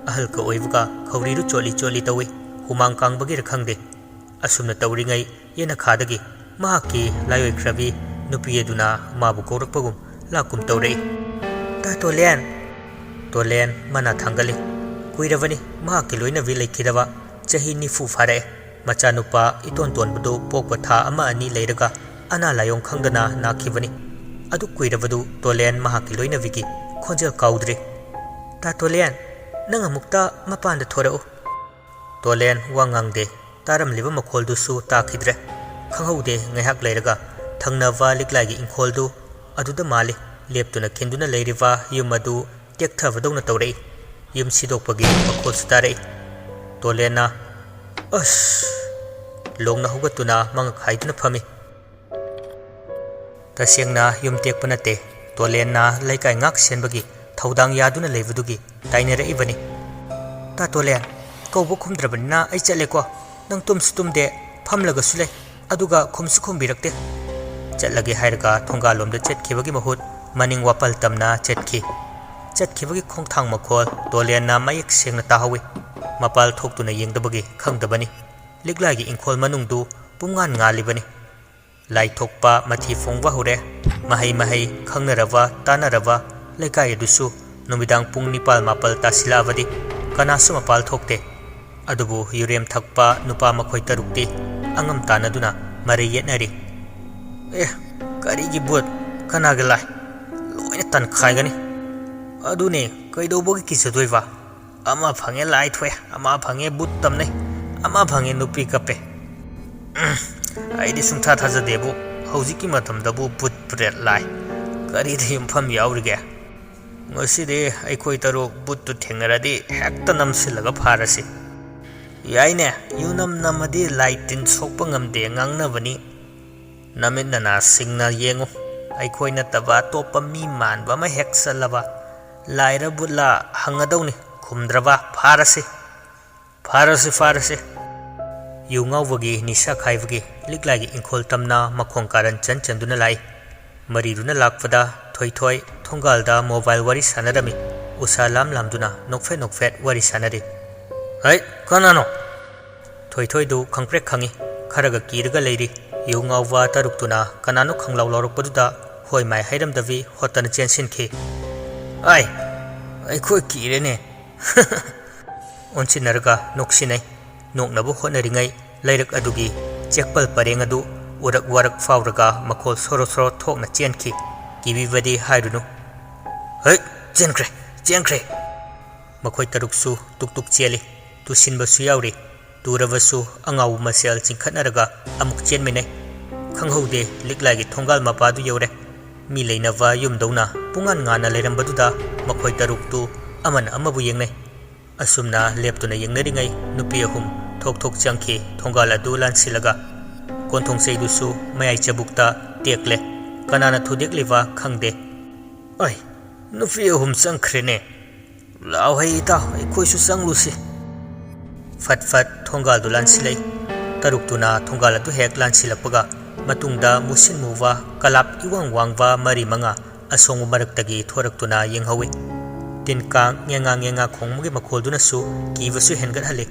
ꯑꯍꯜꯒ ꯑꯣꯏꯕꯒ ꯈꯧꯔꯤꯗꯨ ꯆꯣꯠꯂꯤ ꯆꯣꯠꯂꯤ ꯇꯧꯏ꯫ ꯍꯨꯃꯥꯡ ꯀꯥꯡꯕꯒꯤꯔ ꯈꯪꯗꯦ꯫ ꯑꯁꯨꯝꯅ ꯇꯧꯔꯤꯉꯩ ꯌꯦꯅꯈꯥꯗꯒꯤ ꯃꯍꯥꯛꯀꯤ ꯂꯥꯏꯑꯣꯏꯈ꯭ꯔꯕꯤ ꯅꯨꯄꯤ ꯑꯗꯨꯅ ꯃꯥꯕꯨ ꯀꯧꯔꯛꯄꯒꯨꯝ ꯂꯥꯛꯀꯨꯝ ꯇꯧꯔꯛꯏ꯫ "ꯇꯥ ꯇꯣꯂꯦꯟ!" ꯇꯣꯂꯦꯟ ꯃꯅꯥ ꯊꯥꯡꯒꯠꯂꯤ꯫ ꯀꯨꯏꯔꯕꯅꯤ ꯃꯍꯥꯛꯀꯤ ꯂꯣꯏꯅꯕꯤ ꯂꯩꯈꯤꯗꯕ꯫ ꯆꯍꯤ ꯅꯤꯐꯨ ꯐꯥꯔꯛꯑꯦ꯫ ꯃꯆꯥꯅꯨꯄꯥ ꯏꯇꯣꯟ ꯇꯣꯟꯕꯗꯨ ꯄꯣꯛꯄ ꯊꯥ ꯑꯃ ꯑꯅꯤ ꯂꯩꯔꯒ ꯑꯅꯥ ꯂꯥꯏꯑꯣꯡ ꯈꯪꯗꯅ ꯅꯥꯈꯤꯕꯅꯤ꯫ ꯑꯗꯨꯛ ꯀꯨꯏꯔꯕꯗꯨ ꯇꯣꯂꯦꯟ ꯃꯍꯥꯛꯀꯤ ꯂꯣꯏꯅꯕꯤꯒꯤ ꯈꯣꯟꯖꯦꯜ ꯀꯥꯎꯗ꯭ꯔꯤ꯫ "ꯇꯥ ꯇꯣꯂꯦꯟ, ꯅꯪ ꯑꯃꯨꯛꯇ ꯃꯄꯥꯟꯗ ꯊꯣꯔꯛꯎ꯫" ꯇꯣꯂꯦꯟ ꯋꯥ ꯉꯥꯡꯗꯦ꯫ ꯇꯥꯔꯝꯂꯤꯕ ꯃꯈꯣꯜꯗꯨꯁꯨ ꯇꯥꯈꯤꯗ꯭ꯔꯦ꯫ ꯈꯪꯍꯧꯗꯦ, ꯉꯥꯏꯍꯥꯛ ꯂꯩꯔꯒ ꯊꯪꯅꯕ ꯂꯤꯛꯂꯥꯏꯒꯤ ꯏꯪꯈꯣꯜꯗꯨ ꯑꯗꯨꯗ ꯃꯥꯜꯂꯤ꯫ ꯂꯦꯞꯇꯨꯅ ꯈꯤꯟꯗꯨꯅ ꯂꯩꯔꯤꯕ ꯌꯨꯝ ꯑꯗꯨ ꯇꯦꯛꯊꯕꯗꯧꯅ ꯇꯧꯔꯛꯏ꯫ ꯌꯨꯝ ꯁꯤꯗꯣꯛꯄꯒꯤ ꯃꯈꯣꯜꯁꯨ ꯇꯥꯔꯛꯏ꯫ ꯇꯣꯂꯦꯟꯅ "ꯑꯁ!" ꯂꯣꯡꯅ ꯍꯧꯒꯠꯇꯨꯅ ꯃꯉꯛ ꯍꯥꯏꯗꯨꯅ ꯐꯝꯃꯤ꯫ ꯇꯁꯦꯡꯅ ꯌꯨꯝ ꯇꯦꯛꯄ ꯅꯠꯇꯦ꯫ ꯇꯣꯂꯦꯟꯅ ꯂꯩꯀꯥꯏ ꯉꯥꯛ ꯁꯦꯟꯕꯒꯤ ꯊꯧꯗꯥꯡ ꯌꯥꯗꯨꯅ ꯂꯩꯕꯗꯨꯒꯤ ꯇꯥꯏꯅꯔꯛꯏꯕꯅꯤ꯫ "ꯇꯥ ꯇꯣꯂꯦꯟ, ꯀꯧꯕ ꯈꯨꯝꯗ꯭ꯔꯕꯅꯤꯅ ꯑꯩ ꯆꯠꯂꯦꯀꯣ꯫ ꯅꯪ ꯇꯨꯝꯁꯨ ꯇꯨꯝꯗꯦ, ꯐꯝꯂꯒꯁꯨ ꯂꯩ꯫ ꯑꯗꯨꯒ ꯈꯨꯝꯁꯨ ꯈꯨꯝꯕꯤꯔꯛꯇꯦ꯫ ꯆꯠꯂꯒꯦ ꯍꯥꯏꯔꯒ ꯊꯣꯡꯒꯥꯜꯂꯣꯝꯗ ꯆꯠꯈꯤꯕꯒꯤ ꯃꯍꯨꯠ ꯃꯅꯤꯡ ꯋꯥꯄꯜ ꯇꯝꯅ ꯆꯠꯈꯤ꯫ ꯆꯠꯈꯤꯕꯒꯤ ꯈꯣꯡꯊꯥꯡ ꯃꯈꯣꯜ ꯇꯣꯂꯦꯟꯅ ꯃꯌꯦꯛ ꯁꯦꯡꯅ ꯇꯥꯍꯧꯏ꯫ ꯃꯄꯥꯜ ꯊꯣꯛꯇꯨꯅ ꯌꯦꯡꯗꯕꯒꯤ ꯈꯪꯗꯕꯅꯤ꯫ ꯂꯤꯛꯂꯥꯏꯒꯤ ꯏꯪꯈꯣꯜ ꯃꯅꯨꯡꯗꯨ ꯄꯨꯡꯉꯥꯟ ꯉꯥꯜꯂꯤꯕꯅꯤ꯫ ꯂꯥꯏꯊꯣꯛꯄ ꯃꯊꯤ ꯐꯣꯡꯕ ꯍꯧꯔꯦ꯫ ꯃꯍꯩ ꯃꯍꯩ ꯈꯪꯅꯔꯕ ꯇꯥꯟꯅꯔꯕ ꯂꯩꯀꯥꯏ ꯑꯗꯨꯁꯨ ꯅꯨꯃꯤꯗꯥꯡ ꯄꯨꯡ ꯅꯤꯄꯥꯜ ꯃꯥꯄꯜ ꯇꯥꯁꯤꯜꯂꯛꯑꯕꯗꯤ ꯀꯅꯥꯁꯨ ꯃꯄꯥꯜ ꯊꯣꯛꯇꯦ꯫ ꯑꯗꯨꯕꯨ ꯌꯨꯔꯦꯝ ꯊꯛꯄ ꯅꯨꯄꯥ ꯃꯈꯣꯏ ꯇꯔꯨꯛꯇꯤ ꯑꯉꯝ ꯇꯥꯟꯅꯗꯨꯅ ꯃꯔꯩ ꯌꯦꯠꯅꯔꯤ꯫ "ꯑꯦ, ꯀꯔꯤꯒꯤ ꯚꯨꯠ? ꯀꯅꯥꯒꯤ ꯂꯥꯏ? ꯂꯣꯏꯅ ꯇꯟꯈꯥꯏꯒꯅꯤ꯫ ꯑꯗꯨꯅꯦ, ꯀꯩꯗꯧꯕꯒꯤ ꯀꯤꯖꯗꯣꯏꯕ? ꯑꯃ ꯐꯪꯉꯦ ꯂꯥꯏ ꯊꯣꯛꯑꯦ, ꯑꯃ ꯐꯪꯉꯦ ꯚꯨꯠ ꯇꯝꯅꯩ, ꯑꯃ ꯐꯪꯉꯦ ꯅꯨꯄꯤ ꯀꯞꯄꯦ꯫ ꯎꯝ, ꯑꯩꯗꯤ ꯁꯨꯡꯊꯥ ꯊꯥꯖꯗꯦꯕꯨ꯫ ꯍꯧꯖꯤꯛꯀꯤ ꯃꯇꯝꯗꯕꯨ ꯚꯨꯠ ꯄ꯭ꯔꯦꯠ ꯂꯥꯏ ꯀꯔꯤꯗ ꯌꯨꯝꯐꯝ ꯌꯥꯎꯔꯤꯒꯦ? ꯉꯁꯤꯗꯤ ꯑꯩꯈꯣꯏ ꯇꯔꯨꯛ ꯚꯨꯠꯇꯨ ꯊꯦꯡꯅꯔꯗꯤ ꯍꯦꯛꯇ ꯅꯝꯁꯤꯜꯂꯒ ꯐꯥꯔꯁꯤ꯫ ꯌꯥꯏꯅꯦ, ꯌꯨꯅꯝ ꯅꯝꯃꯗꯤ ꯂꯥꯏ ꯇꯤꯟ ꯁꯣꯛꯄ ꯉꯝꯗꯦ ꯉꯥꯡꯅꯕꯅꯤ꯫ ꯅꯃꯤꯠ ꯅꯅꯥꯁꯤꯡꯅ ꯌꯦꯡꯉꯨ, ꯑꯩꯈꯣꯏ ꯅꯠꯇꯕ ꯑꯇꯣꯞꯄ ꯃꯤ ꯃꯥꯟꯕ ꯑꯃ ꯍꯦꯛ ꯆꯠꯂꯕ, ꯂꯥꯏꯔ ꯚꯨꯠꯂ ꯍꯪꯒꯗꯧꯅꯤ, ꯈꯨꯝꯗ꯭ꯔꯕ ꯐꯥꯔꯁꯤ, ꯐꯥꯔꯁꯤ, ꯐꯥꯔꯁꯤ!" ꯌꯨ ꯉꯥꯎꯕꯒꯤ ꯅꯤꯁꯥ ꯈꯥꯏꯕꯒꯤ ꯂꯤꯛꯂꯥꯏꯒꯤ ꯏꯪꯈꯣꯜ ꯇꯝꯅ ꯃꯈꯣꯡ ꯀꯥꯔꯟ ꯆꯟ ꯆꯟꯗꯨꯅ ꯂꯥꯛꯏ꯫ ꯃꯔꯤꯗꯨꯅ ꯂꯥꯛꯄꯗ ꯊꯣꯏꯊꯣꯏ ꯊꯣꯡꯒꯥꯜꯗ ꯃꯣꯕꯥꯏꯜ ꯋꯥꯔꯤ ꯁꯥꯟꯅꯔꯝꯃꯤ꯫ ꯎꯁꯥ ꯂꯥꯝ ꯂꯥꯝꯗꯨꯅ ꯅꯣꯛꯐꯦꯠ ꯅꯣꯛꯐꯦꯠ ꯋꯥꯔꯤ ꯁꯥꯟꯅꯔꯤ꯫ "ꯍꯩ, ꯀꯅꯥꯅꯣ?" ꯊꯣꯏꯊꯣꯏꯗꯨ ꯈꯪꯄ꯭ꯔꯦꯛ ꯈꯪꯏ꯫ ꯈꯔꯒ ꯀꯤꯔꯒ ꯂꯩꯔꯤ꯫ ꯌꯨ ꯉꯥꯎꯕ ꯇꯔꯨꯛꯇꯨꯅ ꯀꯅꯥꯅꯣ ꯈꯪꯂꯥꯎ ꯂꯥꯎꯔꯛꯄꯗꯨꯗ ꯍꯣꯏ ꯃꯥꯏ ꯍꯥꯏꯔꯝꯗꯕꯤ ꯍꯣꯠꯇꯅ ꯆꯦꯟꯁꯤꯟꯈꯤ꯫ "ꯑꯥꯏ, ꯑꯩꯈꯣꯏ ꯀꯤꯔꯦꯅꯦ!" ꯑꯣꯟꯁꯤꯟꯅꯔꯒ ꯅꯣꯛꯁꯤꯟꯅꯩ꯫ ꯅꯣꯛꯅꯕ ꯍꯣꯠꯅꯔꯤꯉꯩ ꯂꯩꯔꯛ ꯑꯗꯨꯒꯤ ꯆꯦꯛꯄꯜ ꯄꯔꯦꯡ ꯑꯗꯨ ꯎꯔꯛ ꯋꯥꯔꯛ ꯐꯥꯎꯔꯒ ꯃꯈꯣꯜ ꯁꯣꯔꯣ ꯁꯣꯔꯣ ꯊꯣꯛꯅ ꯆꯦꯟꯈꯤ꯫ ꯀꯤꯕꯤꯕꯗꯤ ꯍꯥꯏꯔꯨꯅꯨ꯫ "ꯍꯩ, ꯆꯦꯟꯈ꯭ꯔꯦ, ꯆꯦꯟꯈ꯭ꯔꯦ!" ꯃꯈꯣꯏ ꯇꯔꯨꯛꯁꯨ ꯇꯨꯛ ꯇꯨꯛ ꯆꯦꯜꯂꯤ꯫ ꯇꯨꯁꯤꯟꯕꯁꯨ ꯌꯥꯎꯔꯤ꯫ ꯇꯨꯔꯕꯁꯨ ꯑꯉꯥꯎꯕ ꯃꯁꯦꯜ ꯆꯤꯡꯈꯠꯅꯔꯒ ꯑꯃꯨꯛ ꯆꯦꯟꯃꯤꯟꯅꯩ꯫ ꯈꯪꯍꯧꯗꯦ, ꯂꯤꯛꯂꯥꯏꯒꯤ ꯊꯣꯡꯒꯥꯜ ꯃꯄꯥꯗꯨ ꯌꯧꯔꯦ꯫ ꯃꯤ ꯂꯩꯅꯕ ꯌꯨꯝꯗꯧꯅ ꯄꯨꯡꯉꯥꯟ ꯉꯥꯟꯅ ꯂꯩꯔꯝꯕꯗꯨꯗ ꯃꯈꯣꯏ ꯇꯔꯨꯛꯇꯨ ꯑꯃꯅ ꯑꯃꯕꯨ ꯌꯦꯡꯅꯩ꯫ ꯑꯁꯨꯝꯅ ꯂꯦꯞꯇꯨꯅ ꯌꯦꯡꯅꯔꯤꯉꯩ ꯅꯨꯄꯤ ꯑꯍꯨꯝ ꯊꯣꯛ ꯊꯣꯛ ꯆꯪꯈꯤ ꯊꯣꯡꯒꯥꯜ ꯑꯗꯨ ꯂꯥꯟꯁꯤꯜꯂꯒ꯫ ꯀꯣꯟꯊꯣꯡ ꯆꯩꯗꯨꯁꯨ ꯃꯌꯥꯏ ꯆꯕꯨꯛꯇ ꯇꯦꯛꯂꯦ꯫ ꯀꯅꯥꯅ ꯊꯨꯗꯦꯛꯂꯤꯕ ꯈꯪꯗꯦ꯫ "ꯑꯩ, ꯅꯨꯄꯤ ꯑꯍꯨꯝ ꯆꯪꯈ꯭ꯔꯦꯅꯦ꯫ ꯂꯥꯎ ꯍꯩ ꯏꯇꯥꯎ, ꯑꯩꯈꯣꯏꯁꯨ ꯆꯪꯂꯨꯁꯤ꯫" ꯐꯠ ꯐꯠ ꯊꯣꯡꯒꯥꯜꯗꯨ ꯂꯥꯟꯁꯤꯜꯂꯛꯏ꯫ ꯇꯔꯨꯛꯇꯨꯅ ꯊꯣꯡꯒꯥꯜ ꯑꯗꯨ ꯍꯦꯛ ꯂꯥꯟꯁꯤꯜꯂꯛꯄꯒ, ꯃꯇꯨꯡꯗ ꯃꯨꯁꯤꯟ ꯃꯨꯕ, ꯀꯂꯥꯞ ꯏꯋꯥꯡ ꯋꯥꯡꯕ ꯃꯔꯤ ꯃꯉꯥ ꯑꯁꯣꯡꯕ ꯃꯔꯛꯇꯒꯤ ꯊꯣꯔꯛꯇꯨꯅ ꯌꯦꯡꯍꯧꯏ꯫ ꯇꯤꯟ ꯀꯥꯡ ꯉꯦꯉꯥ ꯉꯦꯉꯥ ꯈꯣꯡꯕꯒꯤ ꯃꯈꯣꯜꯗꯨꯅꯁꯨ ꯀꯤꯕꯁꯨ ꯍꯦꯟꯒꯠꯍꯜꯂꯤ꯫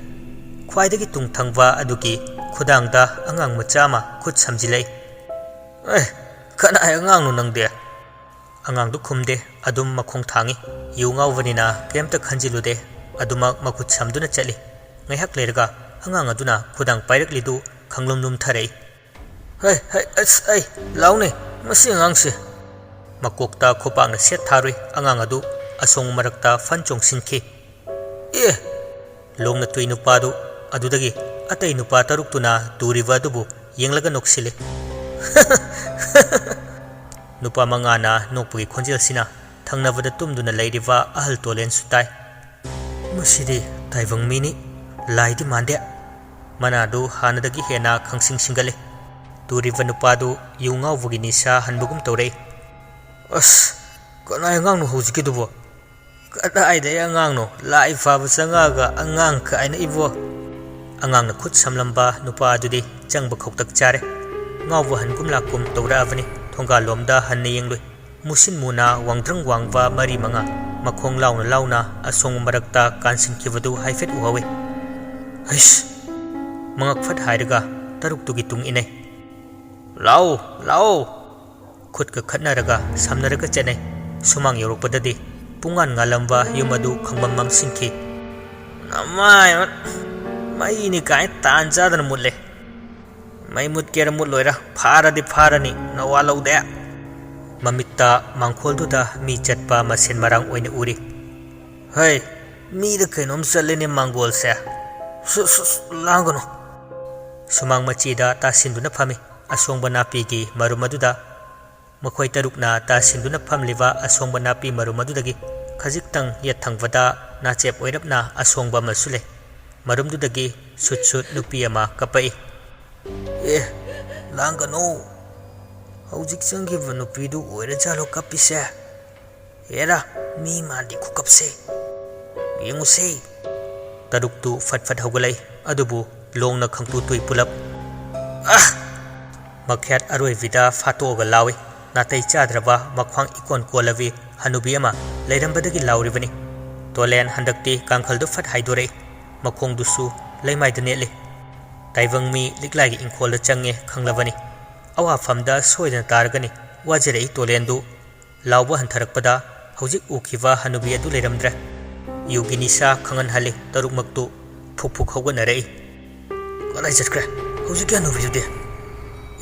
ꯈ꯭ꯋꯥꯏꯗꯒꯤ ꯇꯨꯡ ꯊꯪꯕ ꯑꯗꯨꯒꯤ ꯈꯨꯗꯥꯡꯗ ꯑꯉꯥꯡ ꯃꯆꯥ ꯑꯃ ꯈꯨꯠ ꯁꯝꯖꯤꯜꯂꯛꯏ꯫ "ꯑꯦ, ꯀꯅꯥꯏ ꯑꯉꯥꯡꯅꯣ ꯅꯪꯗꯤ?" ꯑꯉꯥꯡꯗꯨ ꯈꯨꯝꯗꯦ, ꯑꯗꯨꯝ ꯃꯈꯣꯡ ꯊꯥꯡꯏ꯫ ꯌꯨ ꯉꯥꯎꯕꯅꯤꯅ ꯀꯩꯝꯇ ꯈꯟꯖꯤꯜꯂꯨꯗꯦ, ꯑꯗꯨꯃꯛ ꯃꯈꯨꯠ ꯁꯝꯗꯨꯅ ꯆꯠꯂꯤ꯫ ꯉꯥꯏꯍꯥꯛ ꯂꯩꯔꯒ ꯑꯉꯥꯡ ꯑꯗꯨꯅ ꯈꯨꯗꯥꯡ ꯄꯥꯏꯔꯛꯂꯤꯗꯨ ꯈꯪꯂꯨꯝ ꯂꯨꯝꯊꯔꯛꯏ꯫ "ꯍꯩ, ꯍꯩ, ꯑꯁ, ꯑꯩ, ꯂꯥꯎꯅꯦ, ꯃꯁꯤ ꯑꯉꯥꯡꯁꯦ!" ꯃꯀꯣꯛꯇ ꯈꯨꯄꯥꯛꯅ ꯁꯦꯠ ꯊꯥꯔꯨꯏ꯫ ꯑꯉꯥꯡ ꯑꯗꯨ ꯑꯁꯣꯡ ꯃꯔꯛꯇ ꯐꯟ ꯆꯣꯡꯁꯤꯟꯈꯤ꯫ "ꯑꯦ!" ꯂꯣꯡꯅ ꯇꯨꯏ ꯅꯨꯄꯥꯗꯨ ꯑꯗꯨꯗꯒꯤ ꯑꯇꯩ ꯅꯨꯄꯥ ꯇꯔꯨꯛꯇꯨꯅ ꯇꯨꯔꯤꯕ ꯑꯗꯨꯕꯨ ꯌꯦꯡꯂꯒ ꯅꯣꯛꯁꯤꯜꯂꯤ꯫ ꯅꯨꯄꯥ ꯃꯉꯥꯅ ꯅꯣꯛꯄꯒꯤ ꯈꯣꯟꯖꯦꯜꯁꯤꯅ ꯊꯪꯅꯕꯗ ꯇꯨꯝꯗꯨꯅ ꯂꯩꯔꯤꯕ ꯑꯍꯜ ꯇꯣꯂꯦꯟꯁꯨ ꯇꯥꯏ꯫ "ꯃꯁꯤꯗꯤ ꯇꯥꯏꯕꯪ ꯃꯤꯅꯤ, ꯂꯥꯏꯗꯤ ꯃꯥꯟꯗꯦ꯫" ꯃꯅꯥꯗꯨ ꯍꯥꯟꯅꯗꯒꯤ ꯍꯦꯟꯅ ꯈꯪꯁꯤꯡ ꯁꯤꯡꯒꯠꯂꯤ꯫ ꯇꯨꯔꯤꯕ ꯅꯨꯄꯥꯗꯨ ꯌꯨ ꯉꯥꯎꯕꯒꯤ ꯅꯤꯁꯥ ꯍꯟꯕꯒꯨꯝ ꯇꯧꯔꯛꯏ꯫ "ꯑꯁ, ꯀꯅꯥꯏ ꯑꯉꯥꯡꯅꯣ ꯍꯧꯖꯤꯛꯀꯤꯗꯨꯕꯣ? ꯀꯗꯥꯏꯗꯒꯤ ꯑꯉꯥꯡꯅꯣ? ꯂꯥꯏ ꯐꯥꯕ ꯆꯪꯉꯛꯑꯒ ꯑꯉꯥꯡ ꯀꯥꯏꯅ ꯏꯕꯣ!" ꯑꯉꯥꯡꯅ ꯈꯨꯠ ꯁꯝꯂꯝꯕ ꯅꯨꯄꯥ ꯑꯗꯨꯗꯤ ꯆꯪꯕ ꯈꯧꯇꯛ ꯆꯥꯔꯦ꯫ ꯉꯥꯎꯕ ꯍꯟꯒꯨꯝ ꯂꯥꯛꯀꯨꯝ ꯇꯧꯔꯛꯑꯕꯅꯤ꯫ ꯊꯣꯡꯒꯥꯜꯂꯣꯝꯗ ꯍꯟꯅ ꯌꯦꯡꯂꯨꯏ꯫ ꯃꯨꯁꯤꯟ ꯃꯨꯅ ꯋꯥꯡꯗ꯭ꯔꯪ ꯋꯥꯡꯕ ꯃꯔꯤ ꯃꯉꯥ ꯃꯈꯣꯡ ꯂꯥꯎꯅ ꯂꯥꯎꯅ ꯑꯁꯣꯡꯕ ꯃꯔꯛꯇ ꯀꯥꯟꯁꯤꯟꯈꯤꯕꯗꯨ ꯍꯥꯏꯐꯦꯠ ꯎꯍꯧꯏ꯫ "ꯍꯩꯁ!" ꯃꯉꯛ ꯐꯠ ꯍꯥꯏꯔꯒ ꯇꯔꯨꯛꯇꯨꯒꯤ ꯇꯨꯡ ꯏꯟꯅꯩ꯫ "ꯂꯥꯛꯑꯣ, ꯂꯥꯛꯑꯣ!" ꯈꯨꯠꯀ ꯈꯠꯅꯔꯒ ꯁꯝꯅꯔꯒ ꯆꯠꯅꯩ꯫ ꯁꯨꯃꯥꯡ ꯌꯧꯔꯛꯄꯗꯗꯤ ꯄꯨꯡꯉꯥꯟ ꯉꯥꯜꯂꯝꯕ ꯌꯨꯝ ꯑꯗꯨ ꯈꯪꯕꯝ ꯃꯝꯁꯤꯟꯈꯤ꯫ "ꯅꯃꯥꯏ ꯃꯠ-, ꯃꯩꯅꯤ ꯀꯥꯏ ꯇꯥꯟ ꯆꯥꯗꯅ ꯃꯨꯠꯂꯦ꯫ ꯃꯩ ꯃꯨꯠꯀꯦꯔ ꯃꯨꯠꯂꯣꯏꯔ ꯐꯥꯔꯗꯤ ꯐꯥꯔꯅꯤ, ꯅꯋꯥ ꯂꯧꯗꯦ꯫" ꯃꯃꯤꯠꯇ ꯃꯥꯡꯈꯣꯜꯗꯨꯗ ꯃꯤ ꯆꯠꯄ ꯃꯁꯦꯟ ꯃꯔꯥꯡ ꯑꯣꯏꯅ ꯎꯔꯤ꯫ "ꯍꯩ, ꯃꯤꯗ ꯀꯩꯅꯣꯝ ꯆꯠꯂꯦꯅꯦ ꯃꯥꯡꯒꯣꯜꯁꯦ꯫ ꯁꯨ, ꯁꯨ, ꯁꯨ, ꯂꯥꯡꯒꯅꯨ꯫" ꯁꯨꯃꯥꯡ ꯃꯆꯤꯗ ꯇꯥꯁꯤꯟꯗꯨꯅ ꯐꯝꯃꯤ ꯑꯁꯣꯡꯕ ꯅꯥꯄꯤꯒꯤ ꯃꯔꯨꯝ ꯑꯗꯨꯗ꯫ ꯃꯈꯣꯏ ꯇꯔꯨꯛꯅ ꯇꯥꯁꯤꯟꯗꯨꯅ ꯐꯝꯂꯤꯕ ꯑꯁꯣꯡꯕ ꯅꯥꯄꯤ ꯃꯔꯨꯝ ꯑꯗꯨꯗꯒꯤ ꯈꯖꯤꯛꯇꯪ ꯌꯦꯠ ꯊꯪꯕꯗ ꯅꯥꯆꯦꯞ ꯑꯣꯏꯔꯞꯅ ꯑꯁꯣꯡꯕ ꯑꯃꯁꯨ ꯂꯩ꯫ ꯃꯔꯨꯝꯗꯨꯗꯒꯤ ꯁꯨꯠ ꯁꯨꯠ ꯅꯨꯄꯤ ꯑꯃ ꯀꯞꯄꯛꯏ꯫ "ꯑꯦ, ꯂꯥꯡꯒꯅꯨ꯫ ꯍꯧꯖꯤꯛ ꯆꯪꯈꯤꯕ ꯅꯨꯄꯤꯗꯨ ꯑꯣꯏꯔꯖꯥꯠꯂꯣ ꯀꯞꯄꯤꯁꯦ? ꯍꯦꯔꯥ, ꯃꯤ ꯃꯥꯟꯗꯦ ꯈꯨꯀꯞꯁꯦ꯫ ꯌꯦꯡꯉꯨꯁꯦ꯫" ꯇꯔꯨꯛꯇꯨ ꯐꯠ ꯐꯠ ꯍꯧꯒꯠꯂꯛꯏ, ꯑꯗꯨꯕꯨ ꯂꯣꯡꯅ ꯈꯪꯇꯨ ꯇꯨꯏ ꯄꯨꯂꯞ꯫ ꯑꯥ! ꯃꯈ꯭ꯌꯥꯠ ꯑꯔꯣꯏꯕꯤꯗ ꯐꯥꯠꯇꯣꯛꯑꯒ ꯂꯥꯎꯏ꯫ ꯅꯥꯇꯩ ꯆꯥꯗ꯭ꯔꯕ ꯃꯈ꯭ꯋꯥꯡ ꯏꯀꯣꯟ ꯀꯣꯜꯂꯕꯤ ꯍꯅꯨꯕꯤ ꯑꯃ ꯂꯩꯔꯝꯕꯗꯒꯤ ꯂꯥꯎꯔꯤꯕꯅꯤ꯫ ꯇꯣꯂꯦꯟ ꯍꯟꯗꯛꯇꯤ ꯀꯥꯡꯈꯜꯗꯨ ꯐꯠ ꯍꯥꯏꯗꯣꯔꯛꯏ꯫ ꯃꯈꯣꯡꯗꯨꯁꯨ ꯂꯩꯃꯥꯏꯗ ꯅꯦꯠꯂꯤ꯫ ꯇꯥꯏꯕꯪ ꯃꯤ ꯂꯤꯛꯂꯥꯏꯒꯤ ꯏꯪꯈꯣꯜꯗ ꯆꯪꯉꯦ ꯈꯪꯂꯕꯅꯤ꯫ ꯑꯋꯥꯐꯝꯗ ꯁꯣꯏꯗꯅ ꯇꯥꯔꯒꯅꯤ꯫ ꯋꯥꯖꯔꯛꯏ ꯇꯣꯂꯦꯟꯗꯨ꯫ ꯂꯥꯎꯕ ꯍꯟꯊꯔꯛꯄꯗ ꯍꯧꯖꯤꯛ ꯎꯈꯤꯕ ꯍꯅꯨꯕꯤ ꯑꯗꯨ ꯂꯩꯔꯝꯗ꯭ꯔꯦ꯫ ꯌꯨꯒꯤ ꯅꯤꯁꯥ ꯈꯪꯍꯟꯍꯜꯂꯤ꯫ ꯇꯔꯨꯛꯃꯛꯇꯨ ꯐꯨꯛ ꯐꯨꯛ ꯍꯧꯒꯠꯅꯔꯛꯏ꯫ "ꯀꯗꯥꯏ ꯆꯠꯈ꯭ꯔꯦ ꯍꯧꯖꯤꯛꯀꯤ ꯍꯅꯨꯕꯤꯗꯨꯗꯤ?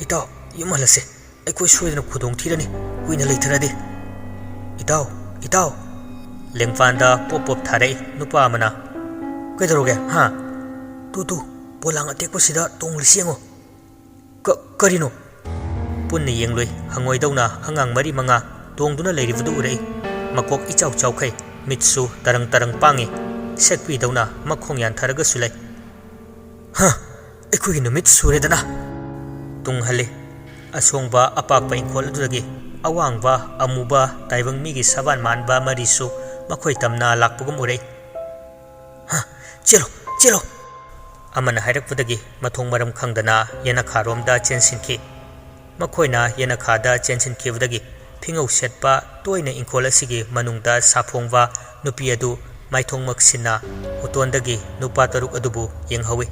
ꯏꯇꯥꯎ, ꯌꯨꯝ ꯍꯜꯂꯁꯤ꯫ ꯑꯩꯈꯣꯏ ꯁꯣꯏꯗꯅ ꯈꯨꯗꯣꯡ ꯊꯤꯔꯅꯤ, ꯀꯨꯏꯅ ꯂꯩꯊꯔꯗꯤ꯫ ꯏꯇꯥꯎ, ꯏꯇꯥꯎ!" ꯂꯦꯡꯄꯥꯟꯗ ꯄꯣꯞ ꯄꯣꯞ ꯊꯥꯔꯛꯏ ꯅꯨꯄꯥ ꯑꯃꯅ꯫ "ꯀꯩꯗꯧꯔꯒꯦ, ꯍꯥ? ꯇꯨ, ꯇꯨ, ꯄꯣꯂꯥꯡ ꯑꯇꯦꯛꯄꯁꯤꯗ ꯇꯣꯡꯂꯤꯁꯤ ꯌꯦꯡꯉꯣ!" "ꯀ-, ꯀꯔꯤꯅꯣ?" ꯄꯨꯟꯅ ꯌꯦꯡꯂꯨꯏ꯫ ꯍꯪꯉꯣꯏꯗꯧꯅ ꯑꯉꯥꯡ ꯃꯔꯤ ꯃꯉꯥ ꯇꯣꯡꯗꯨꯅ ꯂꯩꯔꯤꯕꯗꯨ ꯎꯔꯛꯏ꯫ ꯃꯀꯣꯛ ꯏꯆꯥꯎ ꯆꯥꯎꯈꯩ, ꯃꯤꯠꯁꯨ ꯇꯔꯪ ꯇꯔꯪ ꯄꯥꯡꯉꯤ꯫ ꯁꯦꯛꯄꯤꯗꯧꯅ ꯃꯈꯣꯡ ꯌꯥꯟꯊꯔꯒꯁꯨ ꯂꯩ꯫ "ꯍ! ꯑꯩꯈꯣꯏꯒꯤ ꯅꯨꯃꯤꯠ ꯁꯨꯔꯦꯗꯅ!" ꯇꯨꯡ ꯍꯜꯂꯤ꯫ ꯑꯁꯣꯡꯕ ꯑꯄꯥꯛꯄ ꯏꯪꯈꯣꯜ ꯑꯗꯨꯗꯒꯤ ꯑꯋꯥꯡꯕ ꯑꯃꯨꯕ ꯇꯥꯏꯕꯪ ꯃꯤꯒꯤ ꯁꯕꯥꯟ ꯃꯥꯟꯕ ꯃꯔꯤꯁꯨ ꯃꯈꯣꯏ ꯇꯝꯅ ꯂꯥꯛꯄꯒꯨꯝ ꯎꯔꯛꯏ꯫ "ꯍ! ꯆꯦꯜꯂꯣ, ꯆꯦꯜꯂꯣ!" ꯑꯃꯅ ꯍꯥꯏꯔꯛꯄꯗꯒꯤ ꯃꯊꯣꯡ ꯃꯔꯝ ꯈꯪꯗꯅ ꯌꯦꯅꯈꯥꯔꯣꯝꯗ ꯆꯦꯟꯁꯤꯟꯈꯤ꯫ ꯃꯈꯣꯏꯅ ꯌꯦꯅꯈꯥꯗ ꯆꯦꯟꯁꯤꯟꯈꯤꯕꯗꯒꯤ ꯐꯤꯉꯧ ꯁꯦꯠꯄ, ꯇꯣꯏꯅ ꯏꯪꯈꯣꯜ ꯑꯁꯤꯒꯤ ꯃꯅꯨꯡꯗ ꯁꯥꯐꯣꯡꯕ ꯅꯨꯄꯤ ꯑꯗꯨ ꯃꯥꯏꯊꯣꯡ ꯃꯛꯁꯤꯟꯅ ꯎꯇꯣꯟꯗꯒꯤ ꯅꯨꯄꯥ ꯇꯔꯨꯛ ꯑꯗꯨꯕꯨ ꯌꯦꯡꯍꯧꯏ꯫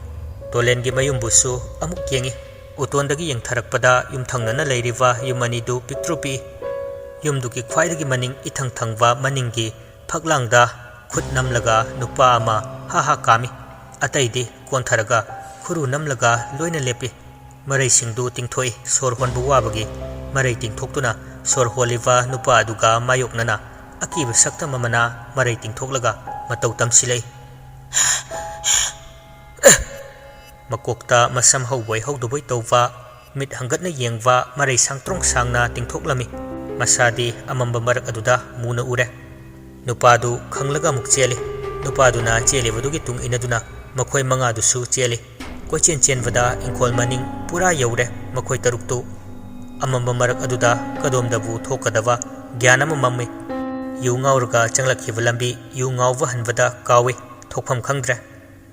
ꯇꯣꯂꯦꯟꯒꯤ ꯃꯌꯨꯝꯕꯨꯁꯨ ꯑꯃꯨꯛ ꯌꯦꯡꯏ꯫ ꯎꯇꯣꯟꯗꯒꯤ ꯌꯦꯡꯊꯔꯛꯄꯗ ꯌꯨꯝꯊꯪꯅꯅ ꯂꯩꯔꯤꯕ ꯌꯨꯝ ꯑꯅꯤꯗꯨ ꯄꯤꯛꯇ꯭ꯔꯨ ꯄꯤꯛꯏ꯫ ꯌꯨꯝꯗꯨꯒꯤ ꯈ꯭ꯋꯥꯏꯗꯒꯤ ꯃꯅꯤꯡ ꯏꯊꯪ ꯊꯪꯕ ꯃꯅꯤꯡꯒꯤ ꯐꯛꯂꯥꯡꯗ ꯈꯨꯠ ꯅꯝꯂꯒ ꯅꯨꯄꯥ ꯑꯃ ꯍꯥ ꯍꯥ ꯀꯥꯝꯃꯤ꯫ ꯑꯇꯩꯗꯤ ꯀꯣꯟꯊꯔꯒ ꯈꯨꯔꯨ ꯅꯝꯂꯒ ꯂꯣꯏꯅ ꯂꯦꯞꯄꯤ꯫ ꯃꯔꯩꯁꯤꯡꯗꯨ ꯇꯤꯡꯊꯣꯛꯏ꯫ ꯁꯣꯔ ꯍꯣꯟꯕ ꯋꯥꯕꯒꯤ ꯃꯔꯩ ꯇꯤꯡꯊꯣꯛꯇꯨꯅ ꯁꯣꯔ ꯍꯣꯜꯂꯤꯕ ꯅꯨꯄꯥ ꯑꯗꯨꯒ ꯃꯥꯌꯣꯛꯅꯅ ꯑꯀꯤꯕ ꯁꯛꯇꯝ ꯑꯃꯅ ꯃꯔꯩ ꯇꯤꯡꯊꯣꯛꯂꯒ ꯃꯇꯧ ꯇꯝꯁꯤꯜꯂꯛꯏ꯫ ꯃꯀꯣꯛꯇ ꯃꯁꯝ ꯍꯧꯕꯣꯏ ꯍꯧꯗꯕꯣꯏ ꯇꯧꯕ, ꯃꯤꯠ ꯍꯪꯒꯠꯅ ꯌꯦꯡꯕ, ꯃꯔꯩ ꯁꯥꯡꯇ꯭ꯔꯣꯡ ꯁꯥꯡꯅ ꯇꯤꯡꯊꯣꯛꯂꯝꯃꯤ꯫ ꯃꯁꯥꯗꯤ ꯑꯃꯝꯕ ꯃꯔꯛ ꯑꯗꯨꯗ ꯃꯨꯅ ꯎꯔꯦ꯫ ꯅꯨꯄꯥꯗꯨ ꯈꯪꯂꯒ ꯑꯃꯨꯛ ꯆꯦꯜꯂꯤ꯫ ꯅꯨꯄꯥꯗꯨꯅ ꯆꯦꯜꯂꯤꯕꯗꯨꯒꯤ ꯇꯨꯡ ꯏꯟꯅꯗꯨꯅ ꯃꯈꯣꯏ ꯃꯉꯥꯗꯨꯁꯨ ꯆꯦꯜꯂꯤ꯫ ꯀꯣꯏꯆꯦꯟ ꯆꯦꯟꯕꯗ ꯏꯪꯈꯣꯜ ꯃꯅꯤꯡ ꯄꯨꯔꯥ ꯌꯧꯔꯦ꯫ ꯃꯈꯣꯏ ꯇꯔꯨꯛꯇꯨ ꯑꯃꯝꯕ ꯃꯔꯛ ꯑꯗꯨꯗ ꯀꯗꯣꯝꯗꯕꯨ ꯊꯣꯛꯀꯗꯕ ꯒ꯭ꯌꯥꯟ ꯑꯃ ꯃꯝꯃꯤ꯫ ꯌꯨ ꯉꯥꯎꯔꯒ ꯆꯪꯂꯛꯈꯤꯕ ꯂꯝꯕꯤ ꯌꯨ ꯉꯥꯎꯕ ꯍꯟꯕꯗ ꯀꯥꯎꯏ꯫ ꯊꯣꯛꯐꯝ ꯈꯪꯗ꯭ꯔꯦ꯫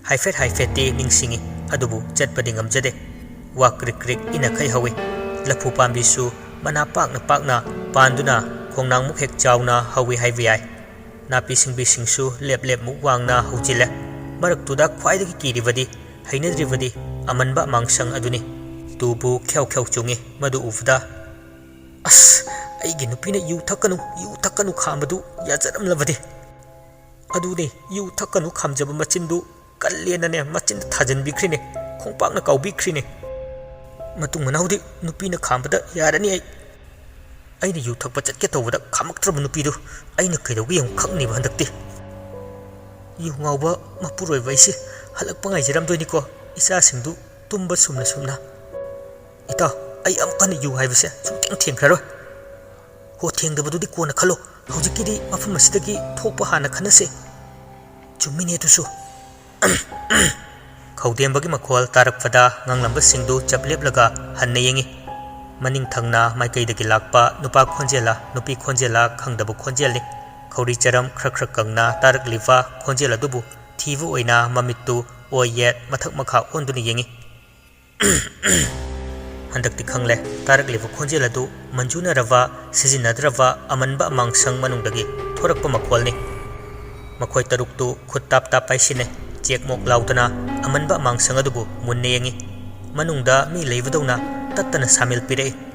ꯍꯥꯏꯐꯦꯠ ꯍꯥꯏꯐꯦꯠꯇꯤ ꯅꯤꯡꯁꯤꯡꯏ꯫ ꯑꯗꯨꯕꯨ ꯆꯠꯄꯗꯤ ꯉꯝꯖꯗꯦ꯫ ꯋꯥ ꯀ꯭ꯔꯤꯛ ꯀ꯭ꯔꯤꯛ ꯏꯅꯈꯩ ꯍꯧꯏ꯫ ꯂꯐꯨ ꯄꯥꯝꯕꯤꯁꯨ ꯃꯅꯥ ꯄꯥꯛꯅ ꯄꯥꯛꯅ ꯄꯥꯟꯗꯨꯅ ꯈꯣꯡꯅꯥꯡꯃꯨꯛ ꯍꯦꯛ ꯆꯥꯎꯅ ꯍꯧꯏ ꯍꯥꯏꯕ ꯌꯥꯏ꯫ ꯅꯥꯄꯤ ꯁꯤꯡꯕꯤꯁꯤꯡꯁꯨ ꯂꯦꯞ ꯂꯦꯞꯃꯨꯛ ꯋꯥꯡꯅ ꯍꯧꯖꯤꯜꯂꯦ꯫ ꯃꯔꯛꯇꯨꯗ ꯈ꯭ꯋꯥꯏꯗꯒꯤ ꯀꯤꯔꯤꯕꯗꯤ, ꯍꯩꯅꯗ꯭ꯔꯤꯕꯗꯤ ꯑꯃꯟꯕ ꯑꯃꯥꯡꯁꯪ ꯑꯗꯨꯅꯤ꯫ ꯇꯨꯕꯨ ꯈ꯭ꯌꯥꯎ ꯈ꯭ꯌꯥꯎ ꯆꯣꯡꯏ꯫ ꯃꯗꯨ ꯎꯕꯗ, "ꯑꯁ, ꯑꯩꯒꯤ ꯅꯨꯄꯤꯅ ꯌꯨ ꯊꯛꯀꯅꯨ, ꯌꯨ ꯊꯛꯀꯅꯨ ꯈꯥꯝꯕꯗꯨ ꯌꯥꯖꯔꯝꯂꯕꯗꯤ!" ꯑꯗꯨꯅꯦ, ꯌꯨ ꯊꯛꯀꯅꯨ ꯈꯥꯝꯖꯕ ꯃꯆꯤꯟꯗꯨ ꯀꯜꯂꯦꯅꯅꯦ, ꯃꯆꯤꯟꯗ ꯊꯥꯖꯤꯟꯕꯤꯈ꯭ꯔꯤꯅꯦ, ꯈꯣꯡꯄꯥꯛꯅ ꯀꯥꯎꯕꯤꯈ꯭ꯔꯤꯅꯦ꯫ ꯃꯇꯨꯡ ꯃꯅꯥꯎꯗꯤ ꯅꯨꯄꯤꯅ ꯈꯥꯝꯕꯗ ꯌꯥꯔꯅꯤ ꯑꯩ꯫ ꯑꯩꯅ ꯌꯨ ꯊꯛꯄ ꯆꯠꯀꯦ ꯇꯧꯕꯗ ꯈꯥꯝꯃꯛꯇ꯭ꯔꯕ ꯅꯨꯄꯤꯗꯨ ꯑꯩꯅ ꯀꯩꯗꯧꯒꯦ ꯌꯦꯡꯉꯨ ꯈꯪꯅꯤꯕ ꯍꯟꯗꯛꯇꯤ꯫ ꯌꯨ ꯉꯥꯎꯕ ꯃꯄꯨꯔꯣꯏꯕ ꯑꯩꯁꯦ ꯍꯜꯂꯛꯄ ꯉꯥꯏꯖꯔꯝꯗꯣꯏꯅꯤꯀꯣ, ꯏꯆꯥꯁꯤꯡꯗꯨ ꯇꯨꯝꯕ ꯁꯨꯝꯅ ꯁꯨꯝꯅ꯫ ꯏꯇꯥꯎ, ꯑꯩ ꯑꯃꯨꯛ ꯍꯟꯅ ꯌꯨ ꯍꯥꯏꯕꯁꯦ ꯁꯨꯡꯊꯦꯡ ꯊꯦꯡꯈ꯭ꯔꯔꯣꯏ꯫ ꯍꯣ, ꯊꯦꯡꯗꯕꯗꯨꯗꯤ ꯀꯣꯟꯅ ꯈꯜꯂꯣ, ꯍꯧꯖꯤꯛꯀꯤꯗꯤ ꯃꯐꯝ ꯑꯁꯤꯗꯒꯤ ꯊꯣꯛꯄ ꯍꯥꯟꯅ ꯈꯟꯅꯁꯦ꯫ ꯆꯨꯝꯃꯤꯅꯦ ꯑꯗꯨꯁꯨ꯫ ꯈꯧꯗꯦꯝꯕꯒꯤ ꯃꯈꯣꯜ ꯇꯥꯔꯛꯄꯗ ꯉꯥꯡꯂꯝꯕꯁꯤꯡꯗꯨ ꯆꯞ ꯂꯦꯞꯂꯒ ꯍꯟꯅ ꯌꯦꯡꯏ꯫ ꯃꯅꯤꯡ ꯊꯪꯅ ꯃꯥꯏꯀꯩꯗꯒꯤ ꯂꯥꯛꯄ ꯅꯨꯄꯥ ꯈꯣꯟꯖꯦꯜꯂ ꯅꯨꯄꯤ ꯈꯣꯟꯖꯦꯜꯂ ꯈꯪꯗꯕ ꯈꯣꯟꯖꯦꯜꯅꯤ꯫ ꯈꯧꯔꯤ ꯆꯔꯝ ꯈ꯭ꯔꯛ ꯈ꯭ꯔꯛ ꯀꯪꯅ ꯇꯥꯔꯛꯂꯤꯕ ꯈꯣꯟꯖꯦꯜ ꯑꯗꯨꯕꯨ ꯊꯤꯕ ꯑꯣꯏꯅ ꯃꯃꯤꯠꯇꯨ ꯑꯣꯏ ꯌꯦꯠ ꯃꯊꯛ ꯃꯈꯥ ꯑꯣꯟꯗꯨꯅ ꯌꯦꯡꯏ꯫ ꯍꯟꯗꯛꯇꯤ ꯈꯪꯂꯦ, ꯇꯥꯔꯛꯂꯤꯕ ꯈꯣꯟꯖꯦꯜ ꯑꯗꯨ ꯃꯟꯖꯨꯅꯔꯕ, ꯁꯤꯖꯤꯟꯅꯗ꯭ꯔꯕ ꯑꯃꯟꯕ ꯑꯃꯥꯡꯁꯪ ꯃꯅꯨꯡꯗꯒꯤ ꯊꯣꯔꯛꯄ ꯃꯈꯣꯜꯅꯤ꯫ ꯃꯈꯣꯏ ꯇꯔꯨꯛꯇꯨ ꯈꯨꯠ ꯇꯥꯞ ꯇꯥꯞ ꯄꯥꯏꯁꯤꯟꯅꯩ꯫ ꯆꯦꯛ ꯃꯣꯛ ꯂꯥꯎꯗꯅ ꯑꯃꯟꯕ ꯑꯃꯥꯡꯁꯪ ꯑꯗꯨꯕꯨ ꯃꯨꯟꯅ ꯌꯦꯡꯏ꯫ ꯃꯅꯨꯡꯗ ꯃꯤ ꯂꯩꯕꯗꯧꯅ ꯇꯠꯇꯅ ꯁꯥꯃꯤꯜ ꯄꯤꯔꯛꯏ꯫